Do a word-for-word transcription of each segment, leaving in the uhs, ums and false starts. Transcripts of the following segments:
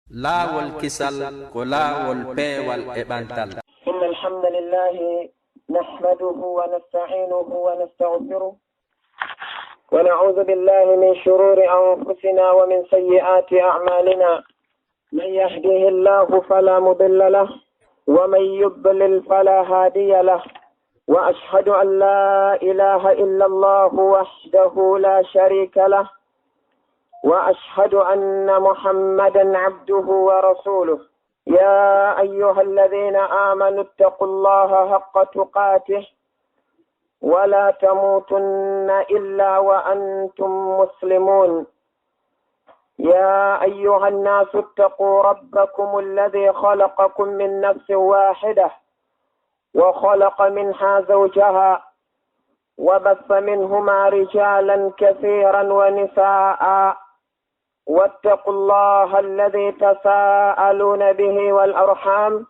Laawol kisal ko laawol peewal e ɓantal. إن الحمد لله نحمده ونستعينه ونستغفره، ونعوذ بالله من شرور أنفسنا ومن سيئات أعمالنا. من يهده الله فلا مضل له، ومن يضلل فلا هادي له. وأشهد أن لا إله إلا الله وحده لا شريك له، وأشهد أن محمدا عبده ورسوله. يا أيها الذين آمنوا اتقوا الله حق تقاته ولا تموتن إلا وأنتم مسلمون. يا أيها الناس اتقوا ربكم الذي خلقكم من نفس واحدة وخلق منها زوجها وبث منهما رجالا كثيرا ونساء، واتقوا الله الذي تساءلون به والأرحام،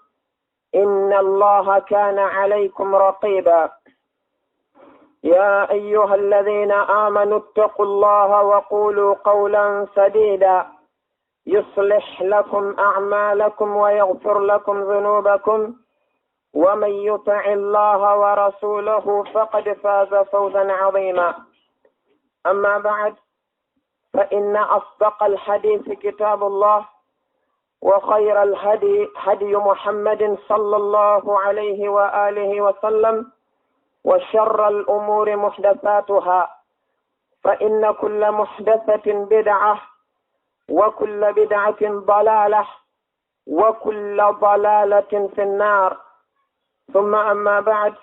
إن الله كان عليكم رقيبا. يا أيها الذين آمنوا اتقوا الله وقولوا قولا سديدا، يصلح لكم أعمالكم ويغفر لكم ذنوبكم، ومن يطع الله ورسوله فقد فاز فوزا عظيما. أما بعد، فإن أصدق الحديث كتاب الله، وخير الهدي هدي محمد صلى الله عليه وآله وسلم، وشر الأمور محدثاتها، فإن كل محدثة بدعة، وكل بدعة ضلالة، وكل ضلالة في النار. ثم أما بعد،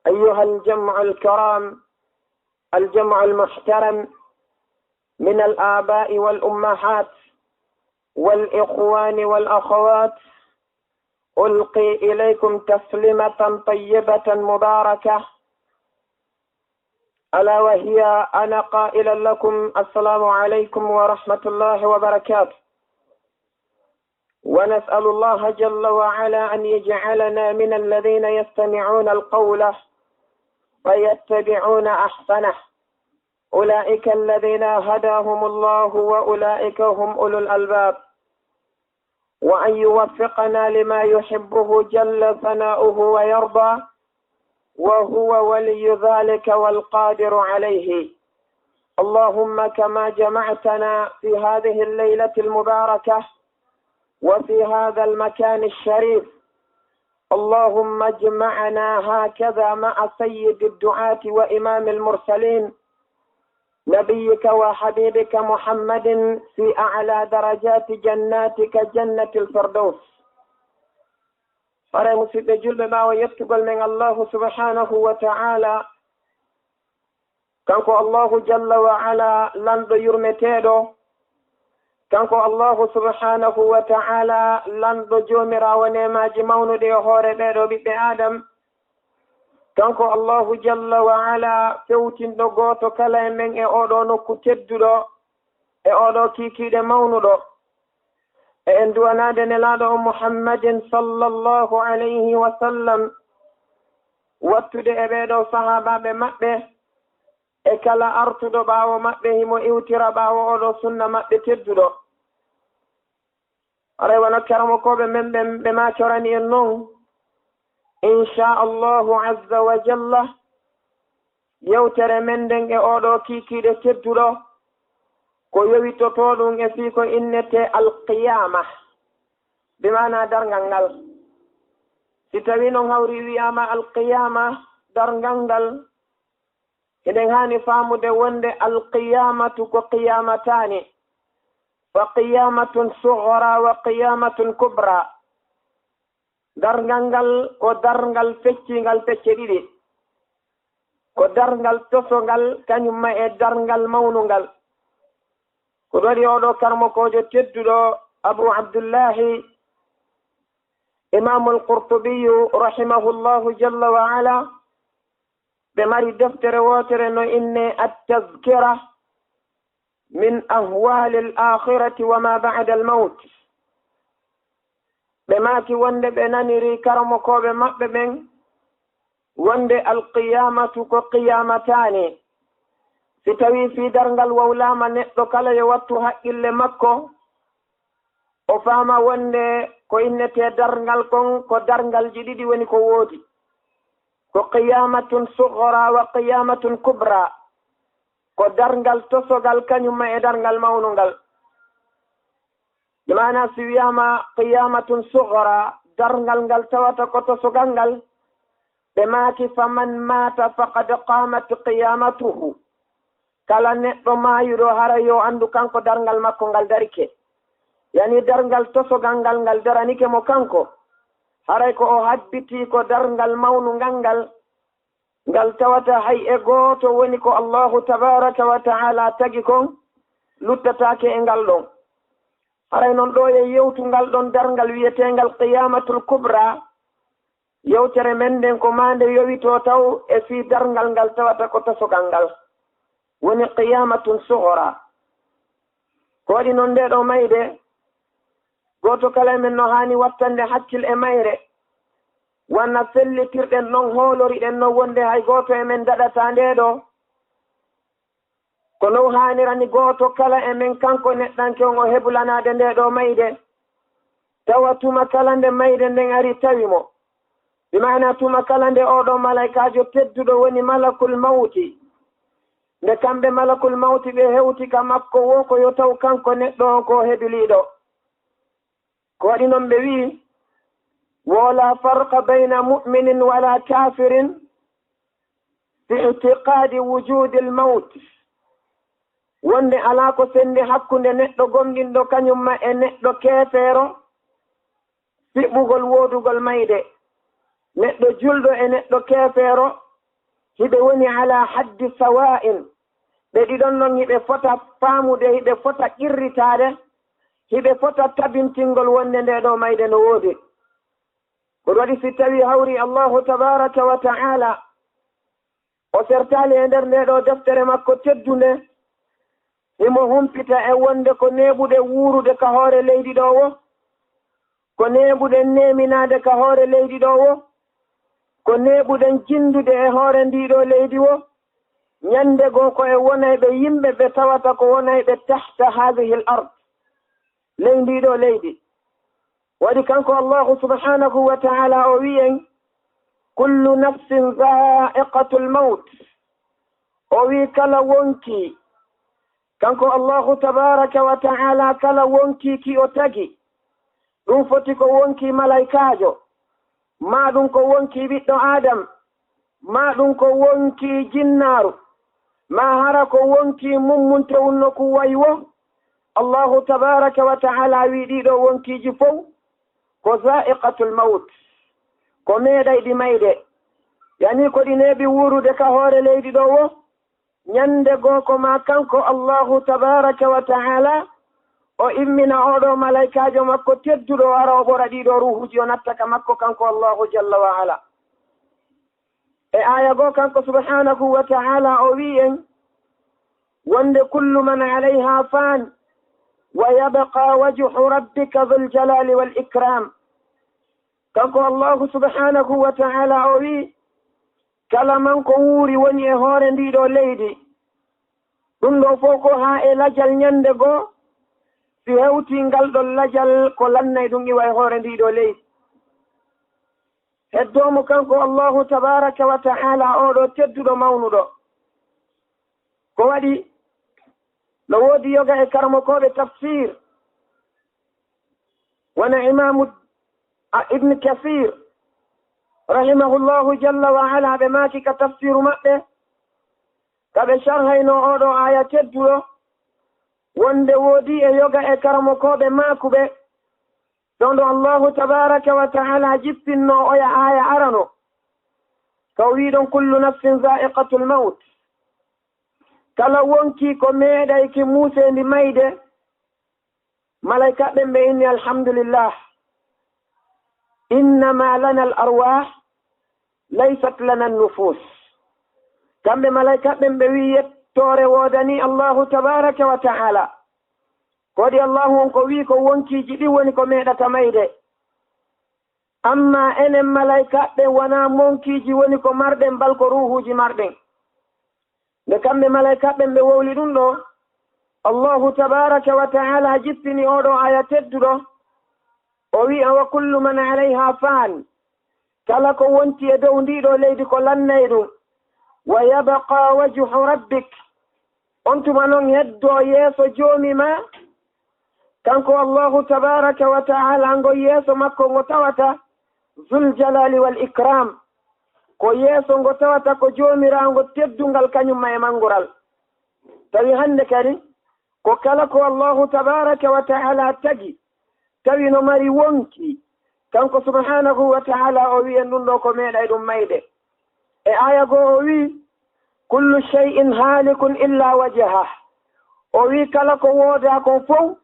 أيها الجمع الكرام، الجمع المحترم من الآباء والأمهات والإخوان والأخوات، ألقي إليكم تسليمة طيبة مباركة، ألا وهي أنا قائلا لكم: السلام عليكم ورحمة الله وبركاته. ونسأل الله جل وعلا أن يجعلنا من الذين يستمعون القول فيتبعون أحسنه. أولئك الذين هداهم الله وأولئك هم أولو الألباب. وأن يوفقنا لما يحبه جل ثناؤه ويرضى، وهو ولي ذلك والقادر عليه. اللهم كما جمعتنا في هذه الليلة المباركة وفي هذا المكان الشريف، اللهم اجمعنا هكذا مع سيد الدعاة وإمام المرسلين، نبيك وحبيبك محمد، في أعلى درجات جناتك، جنة الفردوس. Haray, musidɓe julɓe, ɓaawo yettugol men Allahu subhanahu wa ta'ala, kanko Allahu jalla wa ala, lanɗo yurmeteeɗo, kanko Allahu subhanahu wa ta'ala, lanɗo joomiraawo neemaaji mawnuɗi e hoore ɓeeɗo ɓiɓɓe Adam, kanko Allahu jalla wa ala, fewtinɗo gooto kala e men e oɗo nokku tedduɗo, e oɗo kiikiiɗe mawnuɗo. E en duwanaade Nelaaɗo on Muhammadin sallallahu alayhi wa sallam, wattude e ɓeeɗo sahaabaaɓe maɓɓe, e kala artuɗo ɓaawo maɓɓe, himo iwtira ɓaawo oɗo sunna maɓɓe tedduɗo. Haray wano karamokooɓe men ɓen ɓe maatorani en non, insha Allahu azza wa jalla, yewtere men nden e oɗo kiikiiɗe tedduɗo, ko yowitoto ɗum e fii ko innetee alqiyaama, bi maana darngal ngal. Si tawii non hawri wi'aama alqiyaama, darngal ngal, hiɗen haani faamude wonde alqiyaamatu ko qiyaamataani, fa qiyaamatun sughra wa qiyaamatun kubra. Darngal ngal ko darngal fecciingal pecce ɗiɗi. Ko darngal tosongal, kañum ma e darngal mawnungal. Ko ɗum waɗi oɗo karamokoojo tedduɗo Abu Abdullahi Imaamul Qurtubiyu rahimahullahu jalla wa ala, ɓe mari deftere wootere no innee At-Tazkira min Ahwalil Akhirati wa ma Ba'dal Mawt. Ɓe maaki wonde ɓe naniri karamokooɓe maɓɓe ɓen wonde alqiyaamatu ko qiyaamataani. Si tawii fii darngal wowlaama, neɗɗo kala yo wattu haqqille makko, O faama wonde ko innetee darngal kon, ko darngalji ɗiɗi woni ko woodi. Ko qiyamatun sughra wa qiyamatun kubra. Ko darngal tosogal kañum ma e darngal mawnungal. Bi maana si wiyaama qiyamatun sughra, darngal ngal tawata ko tosogal ngal, ɓe maaki, "Faman mata faqad qamat qiyamatuhu." Kala neɗɗo maayuɗo, haray yo anndu kanko darngal makko ngal darike. Yani darngal tosogal ngal, ngal daranike mo kanko. Haray ko o habbiti ko darngal mawnungal ngal, ngal tawata hay e gooto woni ko Allahu tabaraka wa ta'ala tagi kon luttataake e ngal ɗon. Haray non ɗo e yewtungal ɗon darngal wi'eteengal qiyamatul kubra, yewtere men nden ko maa nde yowitoo taw e fii darngal ngal tawata ko tosogal ngal. Woni qiyamatun sughra. Ko waɗi non nde ɗo mayde, gooto kala e men no haani wattande hakkil e mayre. Wanna fellitirɗen non, hooloriɗen non wonde hay gooto e men daɗataa nde ɗo. Ko no haanirani gooto kala e men, kanko neɗɗanke on, o hebulanaade nde ɗo mayde. Tawa tuma kala nde mayde nden ari tawi mo. Bi maana tuma kala nde oo ɗo malaykaajo tedduɗo woni malakul mawti. Nde kamɓe malakul mawti ɓe hewti ka makko wo ko yo taw kanko neɗɗo on ko hebiliiɗo. Ko waɗi non ɓe wi'i, "Wala farqa bayna mu'minin wala kafirin fi i'tiqadi wujudil mawt." Wonde alaa ko sendi hakkunde neɗɗo gomɗinɗo kañum ma e neɗɗo keefeero, fiɓɓugol woodugol mayde. Neɗɗo julɗo e neɗɗo keefeero, hiɓe woni ala haddi sawa'in. Ɓe ɗiɗon non hiɓe fota faamude, hiɓe fota qirritaade, hiɓe fota tabintingol wonde nde ɗo mayde no woodi. Ko waɗi si tawi hawri Allahu tabaraka wa ta'ala, o sertaali e nder nde ɗo deftere makko teddunde, himo humpita e wonde ko neeɓuɗen wuurude ka hoore leydi ɗo wo, ko neeɓuɗen neeminaade ka hoore leydi ɗo wo, ko neeɓuɗen jinndude e hoore ndi ɗo leydi wo, ñande goo ko e wonayɓe yimɓe ɓe tawata ko wonayɓe tahta hadhihi al-ard, ley ndi ɗo leydi. Waɗi kanko Allahu subhanahu wa ta'ala o wi'i en, "Kullu nafsin dha'iqatul mawt." O wi'i kala wonkii, kanko Allahu tabaraka wa ta'ala, kala wonkii ki o tagi, ɗum foti ko wonkii malaykaajo, maa ɗum ko wonkii ɓiɗɗo Adam, maa ɗum ko wonkii jinnaaru, maa hara ko wonkii mummunte wunno ku wayi wo. Allahu tabaraka wa ta'ala wi'i ɗii ɗo wonkiiji fow ko za'iqatul mawt, ko meeɗayɗi mayde. Yani ko ɗi neeɓi wuurude ka hoore leydi ɗo wo, ñande goo ko maa kanko Allahu tabaraka wa ta'ala o immina oo ɗo malaykaajo makko tedduɗo, o ara o ɓora ɗii ɗo ruuhuuji, o natta ka makko kanko Allahu jalla wa ala. E aaya goo kanko subhanahu wa ta'ala o wi'i en wonde, "Kullu man alayha fan, wa yabqa wajhu rabbika dhul jalali wal ikram." Kanko Allahu subhanahu wa ta'ala o wi'i, "Kala man ko wuuri woni e hoore ndi ɗo leydi." Ɗum ɗo fow ko haa e lajal ñande goo, si hewtii ngal ɗon lajal ko lannay ɗum iwa e hoore ndi ɗo leydi. Heddoo mo kanko Allahu tabaraka wa ta'ala, oo ɗo tedduɗo mawnuɗo. Ko waɗi no woodi yoga e karamokooɓe tafsir, wona Imaamu a-, Ibn Kasir, rahimahullahu jalla wa ala, ɓe maaki ka tafsiru maɓɓe, ka ɓe sharhaynoo oo ɗo aaya tedduɗo, wonde woodi e yoga e karamokooɓe maakuɓe, ɗon ɗo Allahu tabaraka wa ta'ala jippinno oya aaya arano, ka o wi'i ɗon, "Kullu nafsin za'iqatul mawt." Kala wonkii ko meeɗayki muuseendi mayde, malaykaaɓe ɓen ɓe inni, "Alhamdulillah. Innama lana al arwah, laysat lana nufus." Kamɓe malaykaaɓe ɓen ɓe wi'i, "Yettoore woodani Allahu tabaraka wa ta'ala." Ko waɗi Allahu on ko wi'i ko wonkiiji ɗin woni ko meeɗata mayde. Amma enen malaykaaɓe wonaa monkiiji woni ko marɗen, bal ko ruuhuuji marɗen. Nde kamɓe malaykaaɓe ɓen ɓe wowli ɗum ɗo, Allahu tabaraka wa ta'ala jippini oo ɗo aaya tedduɗo, O wi'a, "Wa kullu man alayha fan." Kala ko wonti e dow ndii ɗoo leydi ko lannay ɗum. "Wa yabqa wajhu rabbik." On tuma non heddoo yeeso Joomi maa, kanko Allahu tabaaraka wa ta'ala, ngo yeeso makko ngo tawata Zul Jalaali wal Ikram. Ko yeeso ngo tawata ko Joomiraawo teddungal kañum ma e manngural. Tawi hannde kadi, ko kala ko Allahu tabaaraka wa ta'ala tagi, tawi no mari wonki, kanko subhanahu wa ta'ala o wi'i en ɗum ɗoo ko meeɗay ɗum mayde. E aaya goo o wi'i, "Kullu shay'in haalikun illa wajhah." O wi'i kala ko woodaa kon fow,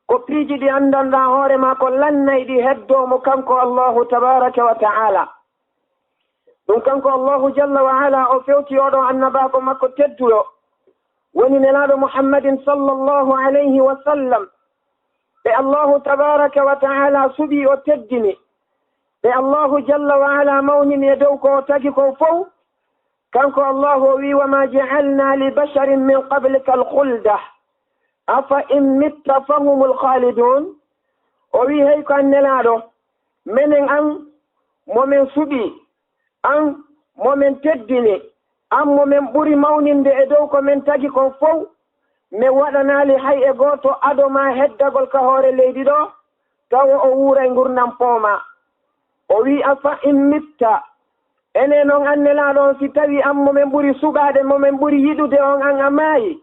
ko piiji ɗi anndanɗaa hoore maa ko lannay ɗi heddoo mo kanko Allahu tabaaraka wa ta'ala. Ɗum kanko Allahu jalla wa ala o fewti oɗo annabaako makko tedduɗo, woni Nelaaɗo Muhammadin sallallahu alayhi wa sallam, ɓe Allahu tabaaraka wa ta'ala suɓi o teddini, ɓe Allahu jalla wa ala mawnini e dow ko o tagi kon fow. Kanko Allahu o wi'i, "Wa ma ja'alna li basharin min qablika al-khulda, afa in mitta fahumul khalidun." O wi'i, "Hey ko an Nelaaɗo, menen an mo men suɓi, an mo men teddini, an mo men ɓuri mawninde e dow ko men tagi kon fow, men waɗanaali hay e gooto ado maa heddagol ka hoore leydi ɗoo, tawa o wuuray ngurndan poomaa." O wi'i, "Afa in mitta." Enen non an Nelaaɗo on, si tawi an mo men ɓuri suɓaade, mo men ɓuri yiɗude on, an a maayi,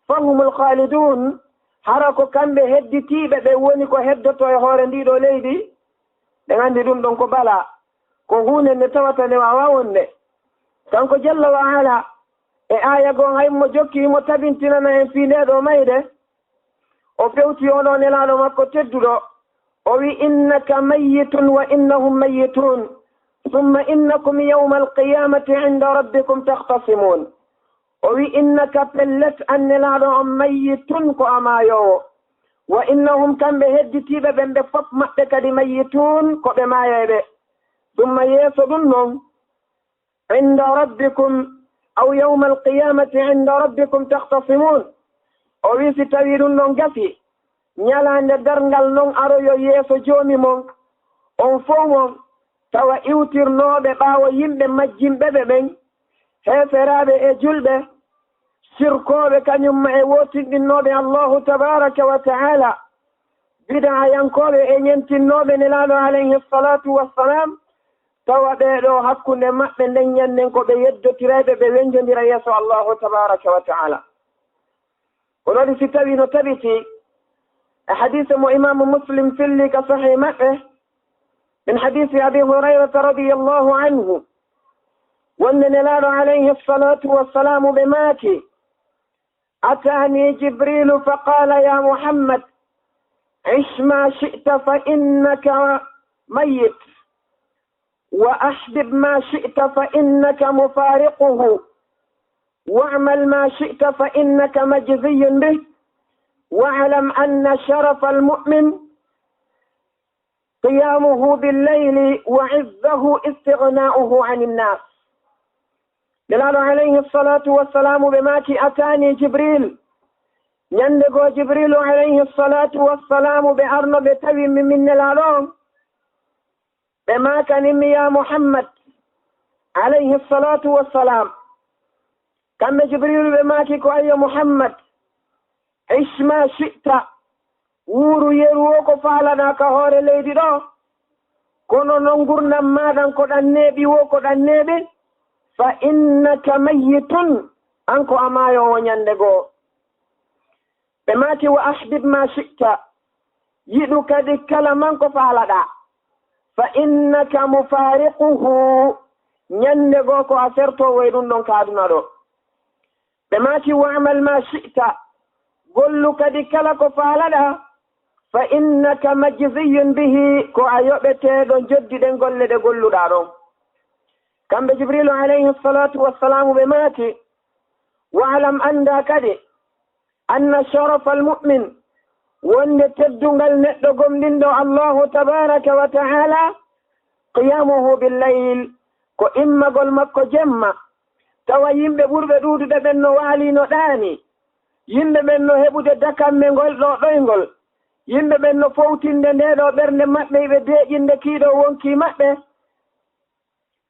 "fahumul khalidun." Hara ko kamɓe hedditiiɓe ɓe woni ko heddoto e hoore ndii ɗoo leydi? Ɗen anndi ɗum ɗon ko balaa, ko huunde nde tawata nde waawaa wonde. Kanko jalla wa ala, e aaya goo hay mo jokki himo tabintinana en fii ndee ɗoo mayde, o fewti oɗo Nelaaɗo makko tedduɗo, o wi'i, "Innaka mayyitun wa innahum mayyitun, thumma innakum yawmal qiyamati inda rabbikum takhtasimun." O wi'i, "Innaka, pellet an Nelaaɗo on, mayyitun, ko a maayoowo. Wa innahum, kamɓe hedditiiɓe ɓen ɓe fof maɓɓe kadi, mayyitun, ko ɓe maayayɓe. Thumma, yeeso ɗum non, inda rabbikum, aw yawmal qiyamati inda rabbikum takhtasimun." O wi'i, si tawii ɗum ɗon gasii, ñalaande darngal non aroyo yeeso Joomi mon, on fow mon, tawa iwtirnooɓe ɓaawo yimɓe majjinɓe ɓe ɓen, heeferaaɓe e julɓe, sirkooɓe kañum ma e wootinɗinnooɓe Allahu tabaaraka wa ta'ala, bid'ayankooɓe e ñentinnooɓe Nelaaɗo alayhi salaatu wassalam, tawa ɓee ɗoo hakkunde maɓɓe nden ñannden ko ɓe yeddotirayɓe, ɓe wenjondira yeeso Allahu tabaaraka wa ta'ala. Ko ɗon si tawi no tabiti e hadiise mo Imaamu Muslim filli ka Sahih maɓɓe, min hadiisi Abi Hurayrata radiyallahu anhu, wonde Nelaaɗo alayhi salaatu wassalaamu ɓe maaki, "Ataani Jibriilu fa qaala, ya Muhammad, ish ma shi'ta fa innaka mayyit, wa ahbib ma shi'ta fa innaka mufaariquhu, wa'mal ma shi'ta fa innaka majziyyun bih, wa'lam anna sharafal mu'min qiyaamuhu bil layli wa izzuhu istighnaa'uhu anin naas." Nelaaɗo alayhi salaatu wassalaamu ɓe maaki, "Ataani Jibril." Ñande goo Jibrilu alayhi salaatu wassalaamu ɓe arno ɓe tawi mi min Nelaaɗo on. Ɓe maakani mi, "Ya Muhammad," alayhi salaatu wassalaam. Kamɓe Jibrilu ɓe maaki ko, "Ayyo Muhammad, ish ma shi'ta, wuuru yeru wo ko faalaɗaa ka hoore leydi ɗoo, kono non ngurndan maaɗan ko ɗan neeɓi wo ko ɗan neeɓi, fa innaka mayyitun, an ko a maayoowo ñande goo." Ɓe maaki, "Wa ahbib ma shi'ta, yiɗu kadi kala man ko faalaɗaa, fa innaka mufaariquhu, ñande goo ko a sertoowo e ɗum ɗon ka aduna ɗoo." Ɓe maaki, "Wa'mal ma shi'ta, gollu kadi kala ko faalaɗaa, fa innaka majziyyun bihi, ko a yoɓeteeɗo njoddi ɗen golle ɗe golluɗaa ɗon." Kamɓe Jibrilu alayhi salaatu wassalaamu ɓe maaki, "Wa'lam, anndaa kadi, anna sharafal mu'min, wonde teddungal neɗɗo gomɗinɗo Allahu tabaaraka wa ta'ala, qiyaamuhu bil layl, ko immagol makko jemma, tawa yimɓe ɓurɓe ɗuuɗude ɓen no waalii no ɗaanii, yimɓe ɓen no heɓude dakamme ngol ɗoo ɗoyngol, Yimɓe ɓen no fowtinde ndee ɗoo ɓernde maɓɓe, iɓe deeƴinde kii ɗoo wonkii maɓɓe.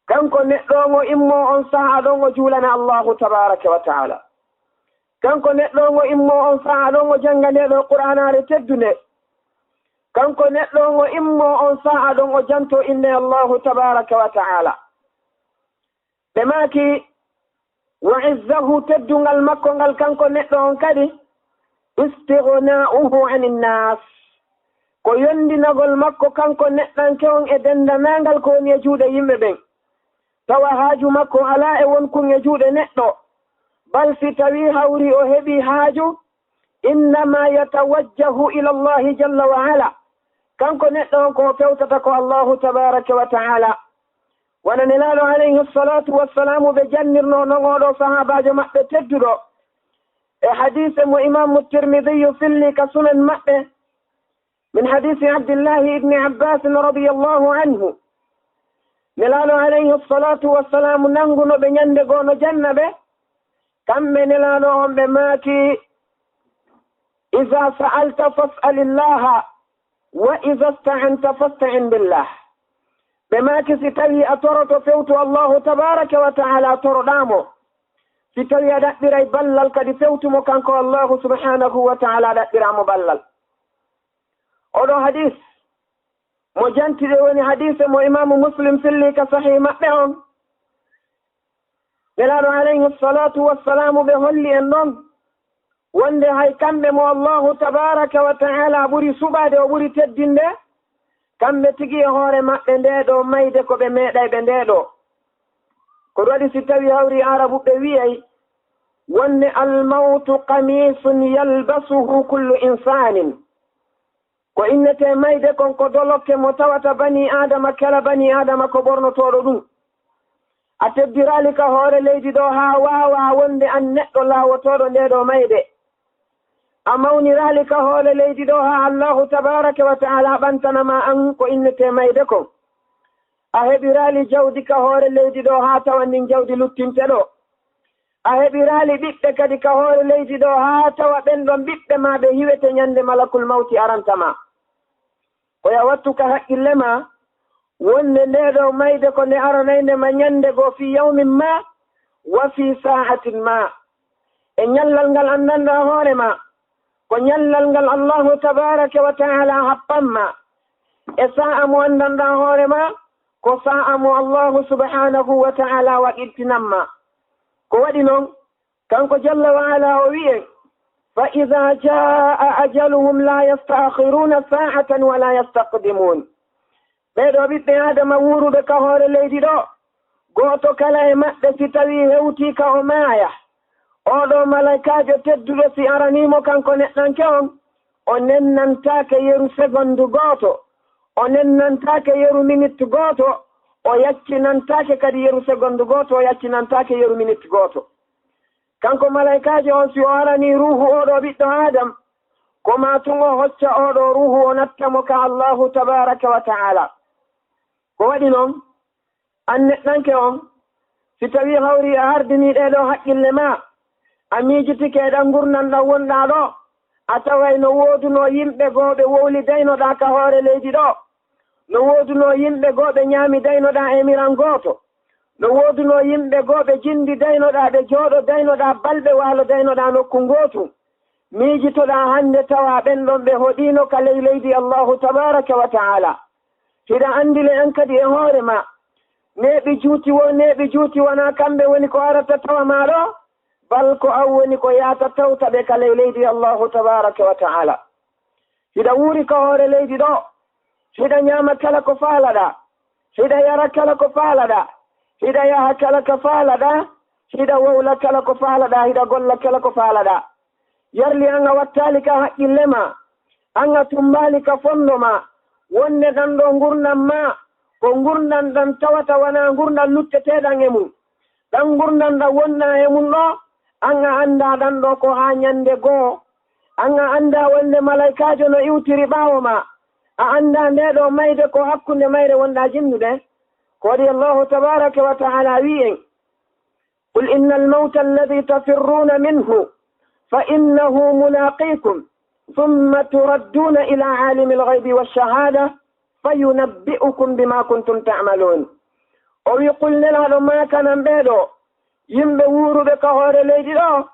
Kanko neɗɗo on o immoo on sahaa ɗon o juulana Allaahu tabaaraka wa ta'aala. Kanko neɗɗo on o immoo on sahaa ɗon o jannga ndee ɗoo Qur'aanaare teddunde. Kanko neɗɗo on o immoo on sahaa ɗon o jantoo innde Allaahu tabaaraka wa ta'aala. Ɓe maaki, wa izzahu, teddungal makko ngal kanko neɗɗo on kadi, istighnaa'uhu anin naas, ko yondinagol makko kanko neɗɗanke on e denndaangal ko woni e juuɗe yimɓe ɓen. Tawa haaju makko alaa e wonkun e juuɗe neɗɗo, bal si tawii hawri o heɓii haaju, innama yatawajjahu ila Allahi jalla wa ala. Kanko neɗɗo on ko o fewtata ko Allahu tabaraka wa ta'ala. Wano Nelaaɗo alayhi salatu wassalamu ɓe jannirno non oo ɗoo sahaabaajo maɓɓe tedduɗo. E hadiise mo Imaamu Tirmidiyu filli ka sunan maɓɓe, min hadiisi Abdillahi ibni Abbasin radiyallahu anhu. Nelaaɗo alayhi salatu wassalamu nanguno ɓe ñande goo no janna ɓe. Kamɓe Nelaaɗo on ɓe maaki, iza sa'alta fas'alillaha, wa iza sta'anta fasta'in billah. Ɓe maaki, si tawii a toroto fewtu Allahu tabaraka wa ta'ala, toroɗaa mo. Si tawii a ɗaɓɓiray ballal kadi, fewtu mo kanko Allahu subhanahu wa ta'ala, ɗaɓɓiraa mo ballal. Oo ɗoo hadiis mo janti ɗe woni hadiise mo Imaamu Muslim filli ka Sahih maɓɓe on. Nelaaɗo alayhi salatu wassalamu ɓe holli en ɗon wonde hay kamɓe mo Allahu tabaraka wa ta'ala ɓuri suɓaade, o ɓuri teddinde, kamɓe tigi e hoore maɓɓe ndee ɗoo mayde ko ɓe meeɗay ɓe ndee ɗoo. Ko waɗi si tawii hawri Aarabuɓe wi'ay wonde almawtu qamisun yalbasuhu kullu insanin. Ko innetee mayde kon ko dolokke mo tawata banii Aadama, kala banii Aadama ko ɓornotooɗo ɗum. A teddiraali ka hoore leydi ɗoo haa waawaa wonde an neɗɗo laawotooɗo ndee ɗoo mayde. A mawniraali ka hoore leydi ɗoo haa Allahu tabaraka wa ta'ala ɓantana ma an ko innetee mayde kon. A heɓiraali jawdi ka hoore leydi ɗoo haa tawa ndin jawdi luttinte ɗoo. A heɓiraali ɓiɓɓe kadi ka hoore leydi ɗoo, haa tawa ɓen ɗon ɓiɓɓe maa ɓe hiwete ñande malakul mawti aranta ma. Ko yo a wattu ka haqqille maa, wonde ndee ɗoo mayde ko nde aranaynde ma ñande goo, fii yawmin ma, wa fii sa'atin ma. E ñallal ngal anndanɗaa hoore maa, ko ñallal ngal Allahu tabaraka wa ta'ala happan ma. E sa'a mo anndanɗaa hoore maa, ko sa'a mo Allahu subhanahu wa ta'ala waɗirtinan ma. Ko waɗi non, kanko jalla wa ala o wi'e, fa iza jaa ajaluhum la yasta'khiruna sa'atan wa la yastaqdimun. Ɓee ɗoo ɓiɓɓe Aadama wuuruɓe ka hoore leydi ɗoo, gooto kala e maɓɓe si tawii hewtii ka o maaya, oo ɗoo malaykaajo tedduɗo si aranii mo kanko neɗɗanke on, o nennantaake yeru segondu gooto, o nennantaake yeru minit gooto, o yaccinantaake kadi yeru segondu gooto, o yaccinantaake yeru minit gooto. Kanko malaykaajo on, si o aranii ruuhu oo ɗoo ɓiɗɗo Aadam, ko maa tun o hocca oo ɗoo ruuhu, o natta mo ka Allahu tabaraka wa ta'ala. Ko waɗi non, an neɗɗanke on, si tawii hawri a ardinii ɗee ɗoo haqqille maa, a miijitike e ɗan ngurndan ɗan wonɗaa ɗoo, a taway no woodunoo yimɓe goo ɓe wowlidaynoɗaa ka hoore leydi ɗoo, no woodunoo yimɓe goo ɓe ñaamidaynoɗaa e miran gooto, no woodunoo yimɓe goo ɓe jinndidaynoɗaa, ɓe jooɗodaynoɗaa, balɓe waalodaynoɗaa nokku ngootu. Miijitoɗaa hannde tawa ɓen ɗon ɓe hoɗiino ka ley leydi Allahu tabaraka wa ta'ala. Hiɗa anndi le an kadi e hoore maa, neeɓi juuti woo, neeɓi juuti wanaa kamɓe woni ko arata tawa maa ɗoo, bal ko an woni ko yaata tawta ɓe ka ley leydi Allahu tabaraka wa ta'ala. Hiɗa wuuri ka hoore leydi ɗoo, hiɗa ñaama kala ko faalaɗaa, hiɗa yara kala ko faalaɗaa, hiɗa yaha kala ko faalaɗaa, hiɗa wowla kala ko faalaɗaa, hiɗa golla kala ko faalaɗaa. Yarli an a wattaali ka haqqille maa, an a tummbaali ka fonndo maa, wonde ɗan ɗoo ngurndan maa, ko ngurndan ɗan tawata wanaa ngurndan lutteteeɗan e mun. Ɗan ngurndan ɗan wonɗaa e mun ɗoo, an a anndaa ɗan ɗoo ko haa ñande goo. An a anndaa wonde malaykaajo no iwtiri ɓaawo maa. A anndaa ndee ɗoo mayde ko hakkunde mayre wonɗaa jinnude. Ko waɗi Allahu tabaraka wa ta'ala wi'i en, qul innal mawta alladhi tafirruuna minhu fa innahu mulaaqiikum. ثم تردون إلى عالم الغيب والشهادة فينبئكم بما كنتم تعملون. O wi, qul, Nelaaɗo, maakanan ɓee ɗoo yimɓe wuuruɓe ka hoore leydi ɗoo,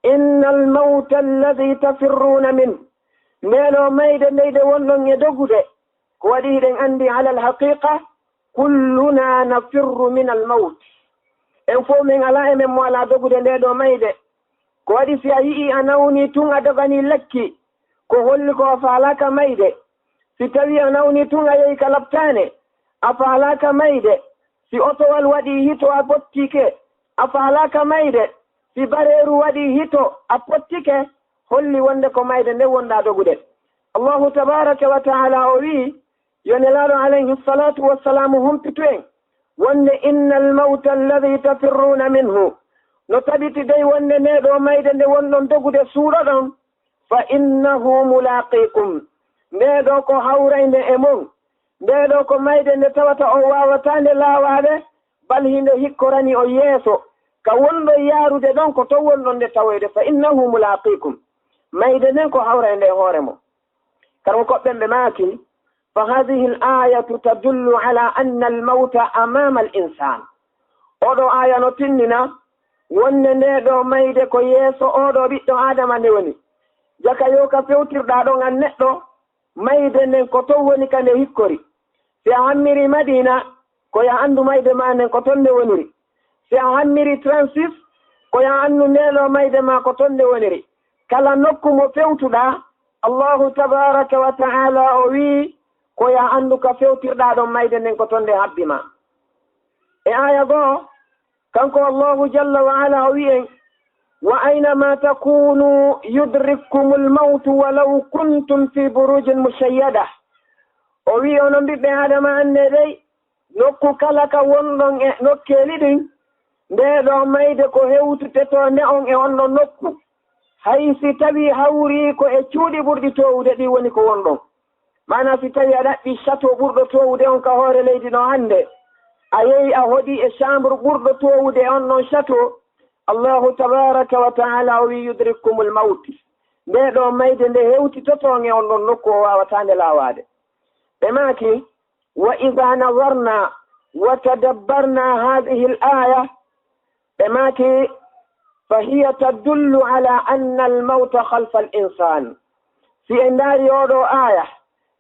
إن الموت الذي تفرون منه, ndee ɗoo mayde nde hiɗen wonɗon e dogude, ko waɗi hiɗen anndi على الحقيقة كلنا نفر من الموت. En fow men alaa e men mo alaa dogude ndee ɗoo mayde. Ko waɗi si a yi'ii a nawnii tun a doganii lekki, ko holli ko a faalaaka mayde. Si tawii a nawnii tun a yehi ka laptaane, a faalaaka mayde. Si otowal waɗii hito a pottike, a faalaaka mayde. Si bareeru waɗii hito a pottike, holli wonde ko mayde nden wonɗaa dogude. Allahu tabaaraka wa ta'aala o wi'i, yo Nelaaɗo alayhi salaatu wa salaamu humpitu en, wonde إن الموت الذي تفرون منه, no tabiti dey wonde ndee ɗoo mayde nde wonɗon dogude suuɗoɗon, فإنه ملاقيكم, ndee ɗoo ko hawraynde e mon. Ndee ɗoo ko mayde nde tawata on waawataa nde laawaade, bal hinde hikkorani on yeeso. Ka wonɗon yaarude ɗon, ko ton wonɗon nde tawoyde, فإنه ملاقيكم. Mayde nden ko hawraynde e hoore mon. Kadi ko ɓen ɓe maaki, فهذه الآية تدل على أن الموت أمام الإنسان. Oo ɗoo aaya no tinnina wonde ndee ɗoo mayde ko yeeso oo ɗoo ɓiɗɗo Aadama nde woni. Jaka yoo ka fewtirɗaa ɗon an neɗɗo, mayde nden ko ton woni ka nde hikkori. Si a hammirii Madiina, ko yo a anndu mayde maa nden ko ton nde woniri. Si a hammirii trente-six, ko yo a anndu ndee ɗoo mayde maa ko ton nde woniri. Kala nokku mo fewtuɗaa, Allahu tabaaraka wa ta'aala o wi'i, ko yo a anndu ka fewtirɗaa ɗon mayde nden ko ton nde habbi ma. E aaya goo, kanko Allahu jalla wa ala o wi'i en, وأينما تكونوا يدرككم الموت ولو كنتم في بروج مشيدة. O wi'i, onon ɓiɓɓe Aadama, anndee dey, nokku kala ka wonɗon e nokkeeli ɗin, ndee ɗoo mayde ko hewtitotoonde on e on ɗon nokku. Hay si tawii hawrii ko e cuuɗi ɓurɗi toowude ɗin woni ko wonɗon. Maanaa, si tawii a ɗaɓɓii château ɓurɗo toowude on ka hoore leydi ɗoo hannde, a yehi a hoɗii e chambre ɓurɗo toowude e on ɗon château, Allahu tabaaraka wa ta'aala o wi'i, يدرككم الموت. Ndee ɗoo mayde nde hewtitoto on e on ɗon nokku, o waawataa nde laawaade. Ɓe maaki, وإذا نظرنا وتدبرنا هذه الآية, ɓe maaki, فهي تدل على أن الموت خلف الإنسان. Si en ndaarii oo ɗoo aaya,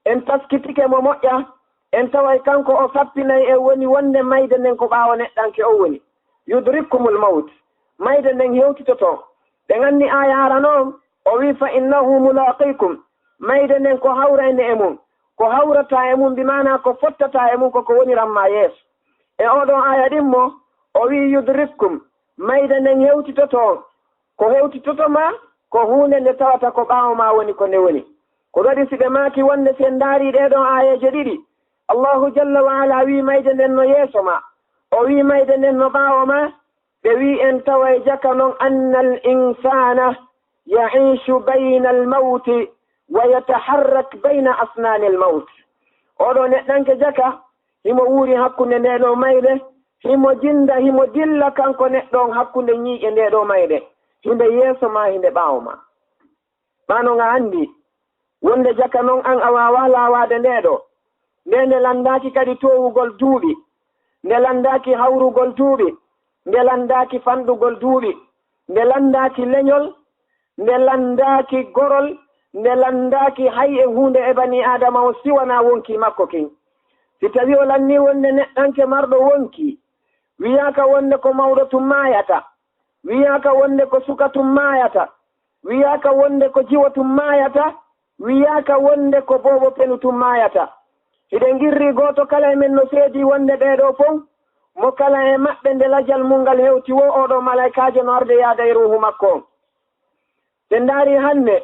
en taskitike mo moƴƴa, en taway kanko o sappinay en woni wonde mayde nden ko ɓaawo neɗɗanke on woni. يدرككم الموت. Mayde nden hewtitoto. Ɓe nganni aaya arano on, o wi'i, فإنه ملاقيكم. Mayde nden ko hawraynde e mun. Ko hawrata e mun, bi maanaa ko fottata e mun, ko ko woniran maa yeeso. E oo ɗoo aaya ɗimmo, o wi'i, يدرككم. Mayde nden hewtitoto on. Ko hewtitoto maa, ko huunde nde tawata ko ɓaawo maa woni ko nde woni. Ko waɗi si ɓe maaki wonde si en ndaarii ɗee ɗoo aayeeje ɗiɗi, Allahu jalla wa ala wi'i mayde nden no yeeso maa, o wi'i mayde nden no ɓaawo maa, ɓe wi'i en taway jaka non, أن الإنسان يعيش بين الموت ويتحرك بين أسنان الموت. Oo ɗoo neɗɗanke jaka, himo wuuri hakkunde ndee ɗoo mayde, himo jinda, himo dilla kanko neɗɗo on hakkunde ñiiƴe ndee ɗoo mayde, hinde yeeso maa, hinde ɓaawo maa. Maa non a anndi wonde jaka non an a waawaa laawaade ndee ɗoo. Nde nde lanndaaki kadi toowugol duuɓi, nde lanndaaki hawrugol duuɓi, nde lanndaaki fanɗugol duuɓi, nde lanndaaki leñol, nde lanndaaki gorol, nde lanndaaki hay e huunde e banii Aadama on si wanaa wonkii makko kin. Si tawii o lannii wonde neɗɗanke marɗo wonkii, wiyaaka wonde ko mawɗo tun maayata, wiyaaka wonde ko suka tun maayata, wiyaaka wonde ko jiwo tun maayata, wiyaaka wonde ko boobo penu tun maayata. Hiɗen qirri gooto kala e men no seedii wonde ɓee ɗoo fow, mo kala e maɓɓe nde lajal mun ngal hewti woo, oo ɗoo malaykaajo no arde yaada e ruuhu makko on. Si en ndaarii hannde,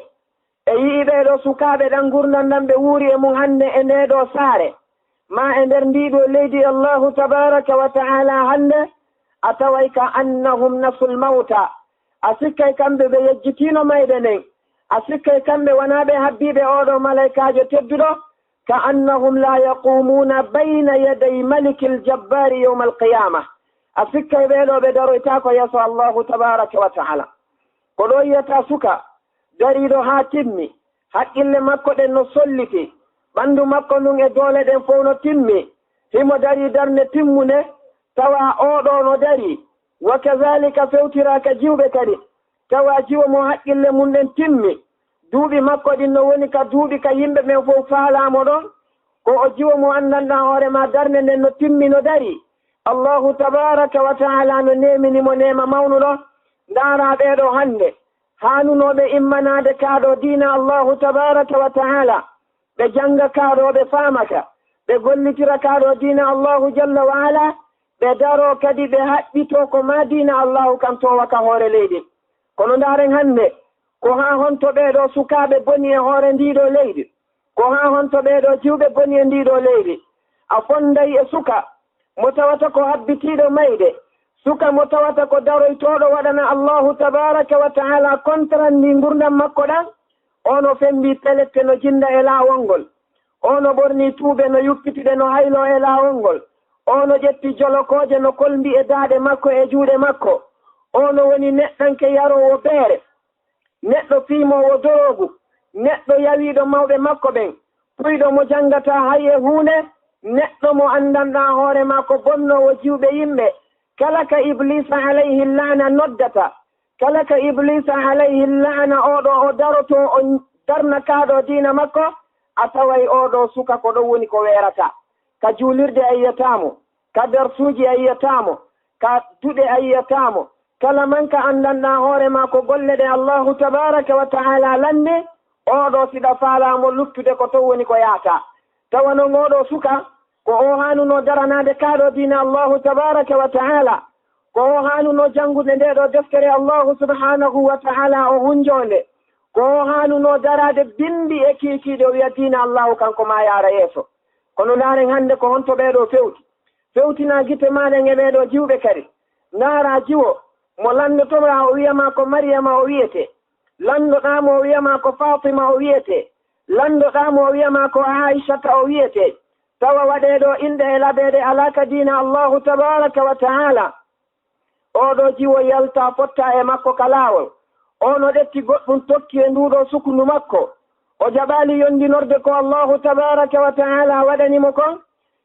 e yi'i ɓee ɗoo sukaaɓe ɗan ngurndan ɗan ɓe wuuri e mun hannde e ndee ɗoo saare, maa e nder ndii ɗoo leydi Allahu tabaaraka wa ta'aala hannde, a taway كأنهم نسوا الموت. A sikkay kamɓe ɓe yejjitiino mayde nden. A sikkay kamɓe wanaa ɓe habbiiɓe oo ɗoo malaykaajo tedduɗo. كأنهم لا يقومون بين يدي الملك الجبار يوم القيامة. A sikkay ɓee ɗoo ɓe daroytaako yeeso Allahu tabaaraka wa ta'aala. Ko ɗoo yi'ataa suka dariiɗo haa timmi, Haqqille makko ɗen no solliti, ɓanndu makko ndun e doole ɗen fow no timmi. Himo darii darnde timmunde, tawa oo ɗoo no darii. Wa kazaalika fewtiraa ka jiwɓe kadi, tawa jiwo mo haqqille mun ɗen timmi. Duuɓi makko ɗin no woni ka duuɓi ka yimɓe ɓen fow faalaa mo ɗon. Ko o jiwo mo anndanɗaa hoore maa darnde nden no timmi, no darii. Allaahu tabaaraka wa ta'aalaa no neemini mo neema mawnuɗo. Ndaaraa ɓee ɗoo hannde, haanunooɓe immanaade kaa ɗoo diina Allaahu tabaaraka wa ta'aalaa, ɓe jannga kaa ɗoo, ɓe faama ka, ɓe gollitira kaa ɗoo diina Allaahu jalla wa alaa, ɓe daroo kadi ɓe haɓɓitoo ko maa diina Allaahu kan toowa ka hoore leydi. Kono ndaaren hannde, ko haa honto ɓee ɗoo sukaaɓe boni e hoore ndii ɗoo leydi? Ko haa honto ɓee ɗoo jiwɓe boni e ndii ɗoo leydi? A fonnday e suka mo tawata ko habbitiiɗo mayde, suka mo tawata ko daroytooɗo waɗana Allaahu tabaaraka wa ta'aalaa kontarandi ngurndan makko ɗan, o no femmbii pelette, no jinnda e laawol ngol, o no ɓornii tuuɓe, no yuppitude, no hayloo e laawol ngol, o no ƴetti jolokooje, no kolmbi e daaɗe makko e juuɗe makko, o no woni neɗɗanke yaroowo beere, neɗɗo fiimoowo doroogu, neɗɗo yawiiɗo mawɓe makko ɓen, puyɗo mo janngataa hay e huunde, neɗɗo mo anndanɗaa hoore maa ko bonnoowo jiwɓe yimɓe. Kala ka Ibliisa alayhi laana noddata, kala ka Ibliisa alayhi laana oo ɗoo o darotoo, o darna kaa ɗoo diina makko, a taway oo ɗoo suka ko ɗon woni ko weerata. Ka juulirde a yiyataa mo, ka darsuuji a yiyataa mo, ka duɗe a yiyataa mo. Kala man ka anndanɗaa hoore maa ko golle ɗe Allaahu tabaaraka wa ta'aalaa lanni, oo ɗoo si ɗa faalaa mo luttude, ko ton woni ko yahata. Tawa non oo ɗoo suka, ko o haanunoo daranaade kaa ɗoo diina Allaahu tabaaraka wa ta'aalaa, ko o haanunoo janngude ndee ɗoo deftere Allaahu subhaanahu wa ta'aalaa, o hunjoo nde, ko o haanunoo daraade binndi e kiikiiɗe, o wiya diina Allaahu kan ko maa yaara yeeso. Kono ndaaren hannde ko honto ɓee ɗoo fewti. Fewtinaa gite maa ɗen e ɓee ɗoo jiwɓe kadi. Ndaaraa jiwo mo lanndotoɗaa, o wiya maa ko Mariyama o wiyetee. Lanndoɗaa mo, o wiya maa ko Faatima o wiyetee. Lanndoɗaa mo, o wiya maa ko Aayisata o wiyetee. Tawa waɗee ɗoo inɗe e labeeɗe alaa ka diina Allaahu tabaaraka wa ta'aalaa. Oo ɗoo jiwo yaltaa, fottaa e makko ka laawol. Oo no ƴetti goɗɗun tokki e nduu ɗoo sukundu makko. O jaɓaali yondinorde ko Allaahu tabaaraka wa ta'aalaa waɗani mo kon.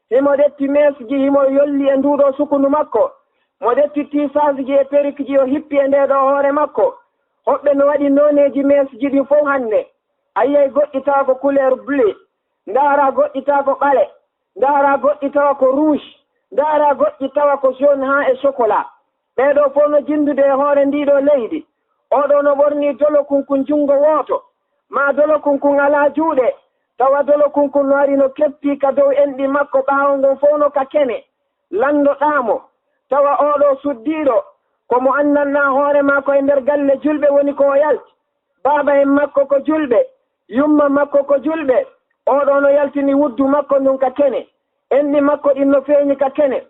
Himo ƴetti meesji, himo yolli e nduu ɗoo sukundu makko. Mo ƴetti tiisaasji e perikji, o hippi e ndee ɗoo hoore makko. Hoɓɓe no waɗi nooneeji meesji ɗin fow hannde. A yi'ay goɗɗi tawa ko couleur bleu. Ndaaraa goɗɗi tawa ko ɓale. Ndaaraa goɗɗi tawa ko rouge, ndaaraa goɗɗi tawa ko jaune haa e chocolat. Ɓee ɗoo fow no jinndude e hoore ndii ɗoo leydi. Oo ɗoo no ɓornii dolokunkun junngo wooto, maa dolokunkun alaa juuɗe, tawa dolokunkun no ari no keppii ka dow enɗi makko, ɓaawo ngon fow no ka kene. Lanndoɗaa mo, tawa oo ɗoo suddiiɗo, ko mo anndanɗaa hoore maa ko e nder galle julɓe woni ko o yalti. Baaba en makko ko julɓe, yumma makko ko julɓe. Oo ɗoo no yaltini wuddu makko ndun ka kene. Enɗi makko ɗin no feeñi ka kene.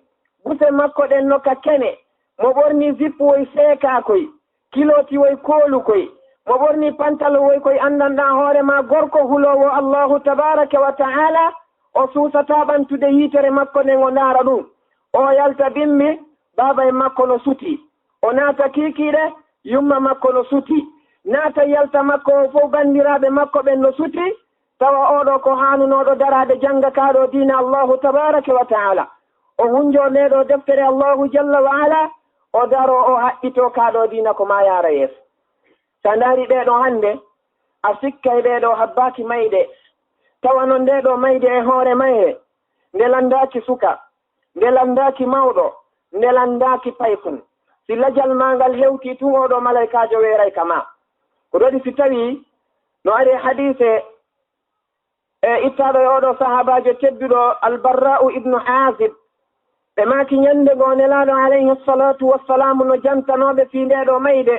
Buse makko ɗen no ka kene. Mo ɓornii zippuwoy seekaakoy, kilootiwoy koolukoy. Mo ɓornii pantalowoy koy, anndanɗaa hoore maa gorko huloowo Allaahu tabaaraka wa ta'aalaa, o suusataa ɓantude yiitere makko nden o ndaara ɗun. O yalta bimbi, baaba en makko no sutii. O naata kiikiiɗe, yumma makko no sutii. Naata yalta makko on fow, banndiraaɓe makko ɓen no sutii. Tawa oo ɗoo ko haanunooɗo daraade jannga kaa ɗoo diina Allaahu tabaaraka wa ta'aalaa. O hunjoo ndee ɗoo deftere Allaahu jalla wa alaa, o daroo, o haɓɓitoo kaa ɗoo diina ko maa yaara yeeso. Si a ndaarii ɓee ɗoo hannde, a sikkay ɓee ɗoo habbaaki mayde. Tawa non ndee ɗoo mayde e hoore mayre, nde lanndaaki suka, nde lanndaaki mawɗo, nde lanndaaki paykun. Si lajal maa ngal hewtii tun, oo ɗoo malaykaajo weeray ka maa. Ko ɗoo waɗi si tawii no ari e hadiise e ittaaɗo e oo ɗoo sahaabaajo tedduɗo Albarraa'u ibnu Aazib, ɓe maaki ñannde goo Nelaaɗo alayhi salaatu wassalaamu no jantanoo ɓe fii ndee ɗoo mayde.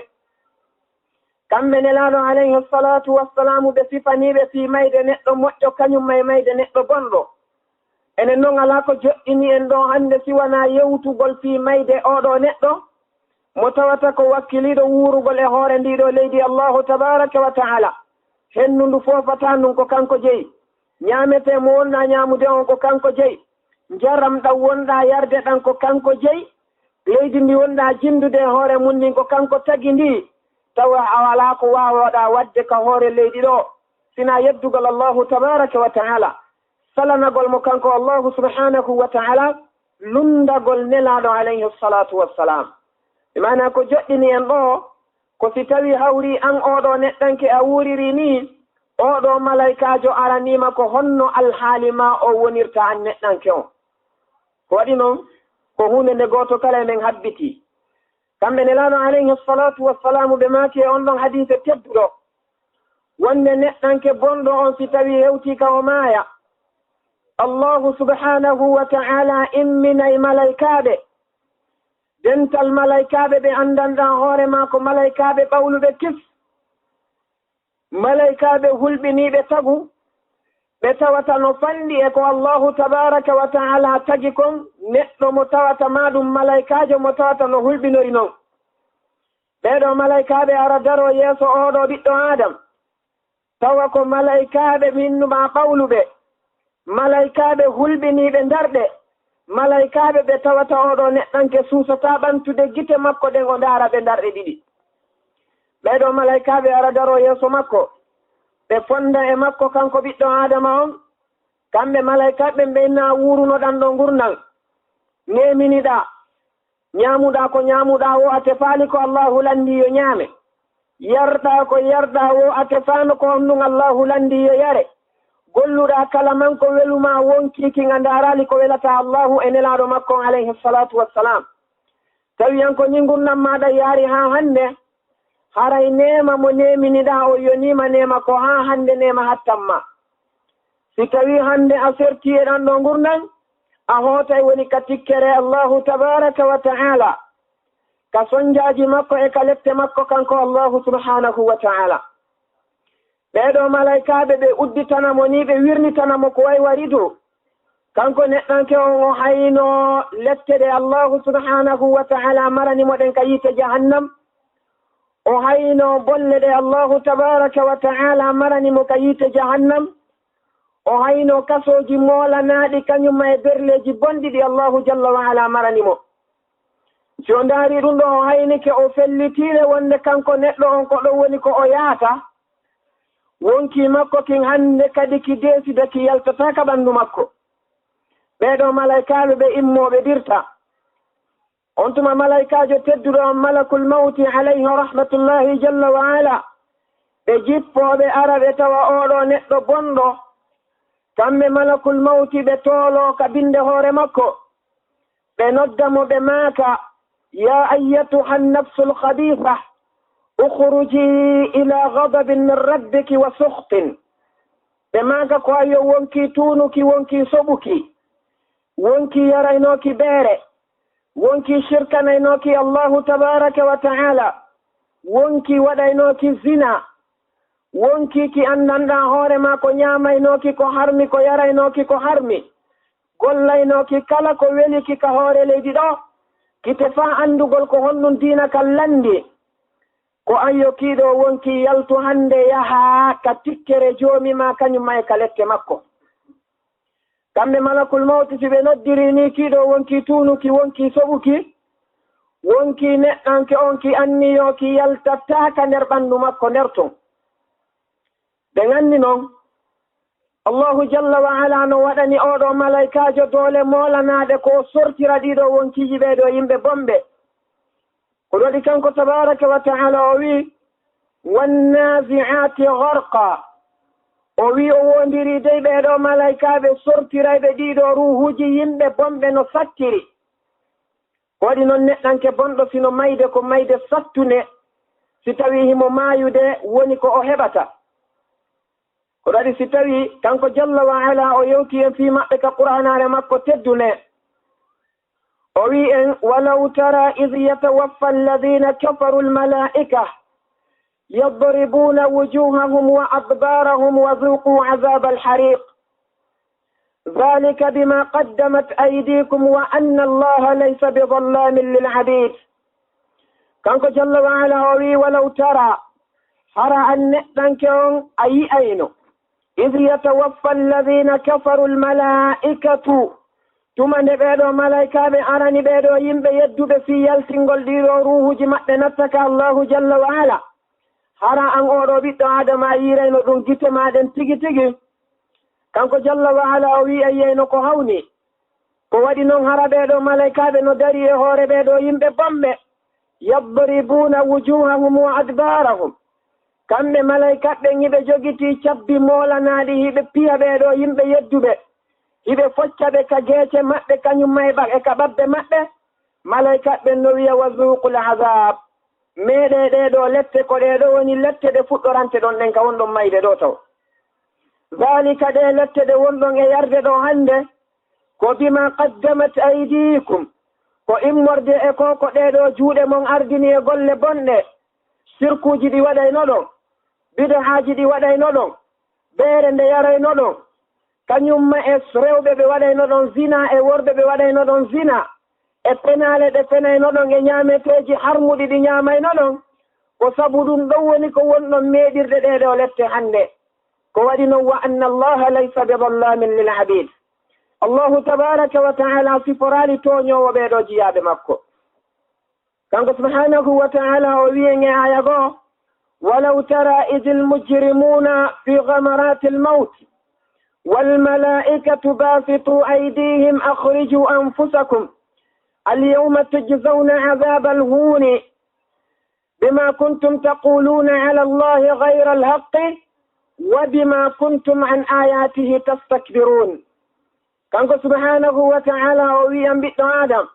Kamɓe Nelaaɗo alayhi salaatu wassalaamu ɓe sifanii ɓe fii mayde neɗɗo moƴƴo kañum e mayde neɗɗo bonɗo. Enen non alaa ko joɗɗini en ɗoo hannde si wanaa yewtugol fii mayde oo ɗoo neɗɗo, mo tawata ko wakkiliiɗo wuurugol e hoore ndii ɗoo leydi Allaahu tabaaraka wa ta'aalaa. Hendu ndu foofataa ndun ko kanko jeyi. Ñaametee mo wonɗaa ñaamude on ko kanko jeyi. Njaram ɗan wonɗaa yarde ɗan ko kanko jeyi. Leydi ndi wonɗaa jinndude e hoore mun ndin ko kanko tagi ndi. Tawa a alaa ko waawɗaa waɗde ka hoore leydi ɗoo. sinaa yeddugol Allahu tabaaraka wa ta'ala, salanagol mo kanko Allahu subhanahu wa ta'ala, lunndagol Nelaaɗo alayhi salatu wassalam. E maana ko joɗɗini en ɗo, ko si tawi hawri an oɗo neɗɗanke a wuuriri ni, oɗo malaykaajo araniima ko honno alhaali ma o wonirta an neɗɗanke on. Ko waɗi non, ko huunde nde gooto kala e men habbiti. Kamɓe Nelaaɗo alayhi salatu wassalamu ɓe maaki e on ɗon hadiise tedduɗo, wonde neɗɗanke bonɗo on si tawi hewti ka o maaya, Allahu subhanahu wa ta'ala imminay malaykaaɓe, dental malaykaaɓe ɓe anndanɗaa hoore maa ko malaykaaɓe ɓawluɓe kis, malaykaaɓe hulɓiniiɓe tagu, ɓe tawata no fanɗi e ko Allahu tabaaraka wa ta'ala tagi kon, neɗɗo mo tawata maa ɗum malaykaajo mo tawata no hulɓinori non. Ɓee ɗoo malaykaaɓe ara daroo yeeso oo ɗoo ɓiɗɗo Aadam, tawa ko malaykaaɓe minnumaa ɓawluɓe, malaykaaɓe hulɓiniiɓe ndarɗe, malaykaaɓe ɓe tawata oo ɗoo neɗɗanke suusataa ɓantude gite makko ɗen o ndaara ɓe ndarɗe ɗiɗi. Ɓee ɗoo malaykaaɓe ara daroo yeeso makko, ɓe fonda e makko kanko ɓiɗɗo Aadama on, kamɓe malaykaaɓe ɓen ɓe inna a wuurunoɗan ɗoo ngurndan, neeminiɗaa, ñaamuɗaa ko ñaamuɗaa woo a tefaali ko Allaahu lanndii yo ñaame, yarɗaa ko yarɗaa woo a tefaano ko honɗun Allaahu lanndii yo yare, golluɗaa kala man ko welu maa wonkii kin a ndaaraali ko welata Allaahu e Nelaaɗo makko on alayhi salatu wassalam. Tawi an ko nii ngurndan maaɗa yaari haa hannde, haray neema mo neeminiɗaa o yoniima neema ko haa hannde neema hattan ma. Si tawii hannde a sertii e ɗan ɗoo ngurndan, a hootay woni ka tikkere Allaahu tabaaraka wa ta'ala, ka sonjaaji makko e ka lette makko kanko Allaahu subhanahu wa ta'ala. Ɓee ɗoo malaykaaɓe ɓe udditana mo nii, ɓe wirnitana mo ko way waridu. Kanko neɗɗanke on o hayno lette ɗe Allaahu subhanahu wa ta'ala marani mo ɗen ka yiite jahannam. O hayno bolle ɗe Allaahu tabaaraka wa ta'ala marani mo ka yiite jahannam. O hayno kasooji moolanaaɗi kañum e berleeji bonɗi ɗi Allaahu jalla wa ala marani mo. Si o ndaari ɗum ɗoo, o haynike, o fellitiire wonde kanko neɗɗo on ko ɗon woni ko o yaata. Wonkii makko kin hannde kadi ki deesida ki yaltataa ka ɓanndu makko. Ɓee ɗoo malaykaaɓe ɓe immoo ɓe dirta. On tuma malaykaajo tedduɗo on, malakul mawti alayhi rahmatullahi jalla wa ala, ɓe jippoo ɓe ara ɓe tawa oo ɗoo neɗɗo bonɗo. Kamɓe malakul mawti ɓe tooloo ka binnde hoore makko. Ɓe nodda mo, ɓe maaka, "Yaa ayyatuha nnafsul khabiisa, ukhruji ila ghadabin min rabbiki wa sukhtin." Ɓe maaka ko, "Ayo, wonkii tuunuki, wonkii soɓuki, wonkii yaraynooki beere, wonkii shirkanaynooki Allaahu tabaaraka wa ta'aala, wonkii waɗaynooki zina, wonkii ki anndanɗaa hoore maa ko ñaamaynooki ko harmi, ko yaraynooki ko harmi, gollaynooki kala ko weliki ka hoore leydi ɗoo, ki tefaa anndugol ko honɗun diina kan lanndii. Ko an yo kii ɗoo wonkii yaltu hannde yahaa ka tikkere Joomi maa, kañum maa e ka lette makko." Kamɓe malakul mawti, si ɓe noddirii nii kii ɗoo wonkii tuunuki, wonkii soɓuki, wonkii neɗɗanke on ki anniyoo ki yaltataa ka nder ɓanndu makko nder ton. Ɓe anndi non, Allaahu jalla wa ala no waɗani oo ɗoo malaykaajo doole moolanaaɗe ko o sortira ɗii ɗoo wonkiiji ɓee ɗoo yimɓe bonɓe. Ko waɗi kanko tabaaraka wa ta'aala o wi'i, "Wannaazi'aati gharqa." O wi'i o woondirii dey ɓee ɗoo malaykaaɓe sortirayɓe ɗii ɗoo ruuhuuji yimɓe bonɓe no sattiri. Ko waɗi non neɗɗanke bonɗo sino mayde ko mayde sattunde, si tawii himo maayude woni ko o heɓata. Ko waɗi si tawii kanko jalla wa ala o yewti en fii maɓɓe ka Qur'aanaare makko teddunde. O wi'i en, "Walaw tara idh yatawaffa alladhina kafaru almalaa'ika yadribuna wujuhahum wa adbarahum wa dhuqu adhaba alhariq. Dhalika bima qaddamat aydikum wa anna Allaha laysa bidhallamin lil abid." Kanko jalla wa ala o wi'i, "Walaw tara, hara an neɗɗanke on a yi'ayno, idh yatawaffa alladhina kafaru almalaa'ikatu, tuma nde ɓee ɗoo malaykaaɓe arani ɓee ɗoo yimɓe yedduɓe fii yaltingol ɗii ɗoo ruuhuuji maɓɓe natta ka Allaahu jalla wa ala. Hara an oo ɗoo ɓiɗɗo Aadama a yiirayno ɗum gite maa ɗen tigi tigi? Kanko Jalla wa Ala o wi'i a yi'ayno ko hawni. Ko waɗi non hara ɓee ɗoo malaykaaɓe no darii e hoore ɓee ɗoo yimɓe bonɓe, yadribuuna wujuuhahum wa adbaarahum. Kamɓe malaykaaɓe ɓen hiɓe jogitii cabbi moolanaaɗi hiɓe piya ɓee ɗoo yimɓe yedduɓe, hiɓe focca ɓe ka geece maɓɓe kañum ma e ɓa-, e ka ɓabbe maɓɓe. Malaykaaɓe ɓen no wi'a wa zuuqul azaab, meeɗee ɗee ɗoo lette, ko ɗee ɗoo woni lette ɗe fuɗɗorante ɗon ɗen ka wonɗon mayde ɗoo taw. Zaalika, ɗee lette ɗe wonɗon e yarde ɗoo hannde, ko bimaa qaddamat aydiikum, ko immorde e ko ko ɗee ɗoo juuɗe mon ardini e golle bonɗe, sirkuuji ɗi waɗaynoɗon, bid'aaji ɗi waɗaynoɗon, beere nde yaraynoɗon, kañum ma e rewɓe ɓe waɗaynoɗon zina e worɓe ɓe waɗaynoɗon zina, e penaale ɗe fenaynoɗon e ñaameteeji harmuɗi ɗi ñaamaynoɗon, ko sabu ɗum ɗon woni ko wonɗon meeɗirde ɗee ɗoo lette hannde. Ko waɗi non, wa anna Allaha laysa bi dhallaamin lil abiid. Allahu tabaaraka wa ta'ala siforaali tooñoowo ɓee ɗoo jiyaaɓe makko. Kanko subhaanahu wa ta'ala o wi'i e aaya goo, walaw tara idil mujrimuuna fi ghamaratil mawt, wal malaa'ikatu baasitu aydihim akhriju anfusakum, al yawma tujzawna azaabal huuni, bima kuntum taquluuna ala Allahi ghayra alhaqqi wa bima kuntum an ayatihi tastakbirun. Kanko subhanahu wa ta'ala o wi'i, an ɓiɗɗo Adam,